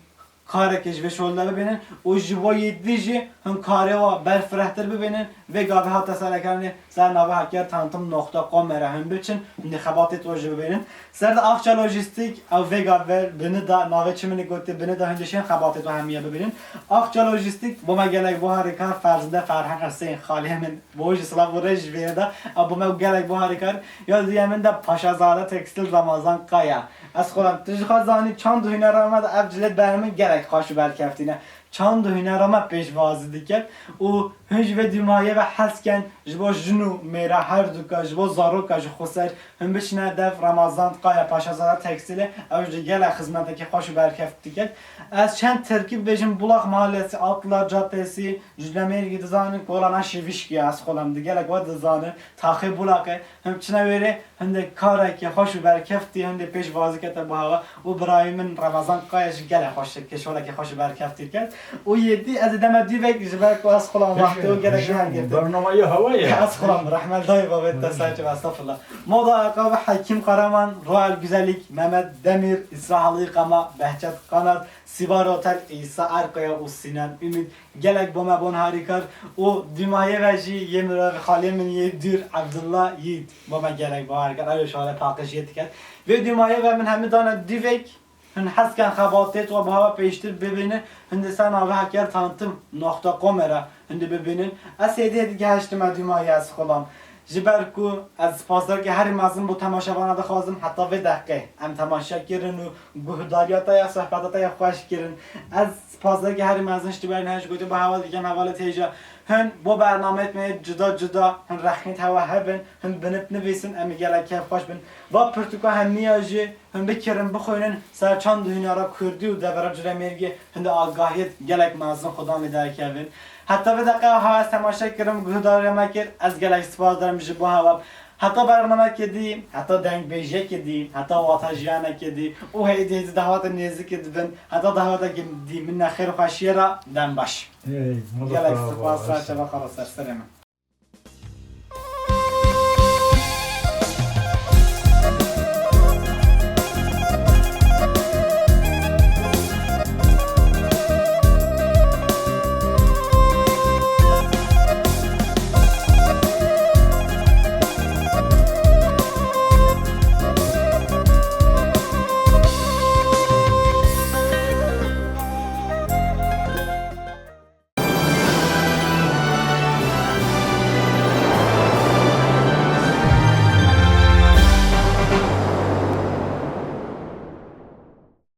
kareke ji vê şolê de bibînin û ji bo yê dî jî hin karê wa berfirehtir bibînin. Vê gavê hate serekirinê ser navê hekyer tantim noqta com re hin biçin, hin dê xebatê to jî bibînin. Ser de Akça Lojîstîk, ew vê gavê bini da, navê çi min gotiye bini da, hin dê şên xebatê to hemiye bibînin. Akça Lojîstîk, bo me gelek bo harîkar, ferzinde Ferhan Huseyîn, xaliyê min. Bo jî silav û rêz ji vê re de. Ew bo me gelek bo harîkar. Ya dîye min de Paşazade Tekstîl Ramazan Kaya. Ez xwe tu ji xwe zanî çand û hunera me de ev cilêt ber min gelek xweş û berkeftî ne. Çand û hunera me pêşwazî diket û hûn ji vê dîmayê ve hez ken ji bo jin û mêra her duka, ji bo zaroka ji xwe ser hûn biçine dev Ramazan Kaya Paşazade Tekstîlê, ew jî gelek xizmetekî xweş û berkeftî diket. Ez çend tirkî bibêjim, Bulak Mahallesi, Atlılar Caddesi, Culemêrgê dizanin, Kolana Şivişkiya, ez xulam di gelek we dizanin, taxê Bulaqê, him çine wêrê, hindê karekê xweş û berkeftî, hindê pêşwazî kete bi hawa û birayê min Ramazan Kaya jî gelek xweş, kêşolekê xweş û berkeftî ket. Û yê dî ez ê deme dîvek ji ber ku ez xulam wextê û gelek jî hengirtin. Bernameyê hewa ye. Ez xulam rehmet dayê babet te serçe ve estağfurullah. Moda Ayakkabı Hekim Karaman, Royal Güzellik, Mehmet Demir, İsra Halı Yıkama, Behçet Kanat, Sibara Otel, İsa Erkaya û Sinan Ümit, gelek bo me bon harîkar û dîmayê ve jî yê mirovê xalê min yê dûr Abdullah Yiğit bo me gelek bo harîkar. Ew şale paqijiyê diket. Vê dîmayê ve min hemî dane dîvek, hin hez ken xebatê to bi hawa pêştir bibîne, hin dê ser navê hekyer tantim noqta com re hin dê bibînin. Ez hêdî hêdî gehiştime dîmayê ez xulam. Ji ber ku ez spasdarkê herî mezin bo temaşevana dixwazim, heta vê deqê em temaşe kirin û guhdariya te ya, sohbeta te ya xweş kirin. Ez spasdarkê herî mezin ji te ber ne ji gotê bi heval dikem, hevalê têja. Hin bo bernameyê me cuda cuda, hin rehmît hewa hebin, hin binip nivîsin, em ê gelek keyfxweş bin. Va pirtûka hemiya jî hin bikirin, bixwînin, ser çand û hunera kurdî û devera Culemêrgê hin dê agahiyê gelek mezin xudan lê derkevin. Heta vê deqe ha ez temaşe kirim, guhdariya me kir, ez gelek spas derim ji bo hewa. Heta bernameyekê dî, heta dengbêjiyekê dî, heta wata jiyanekê dî û hêdî hêdî dehwatê nêzikê dibin, heta dehwatekê dî min nexêr û xweşiyê re dem baş. Ey, gelek spas, serçe ve xala ser serê min.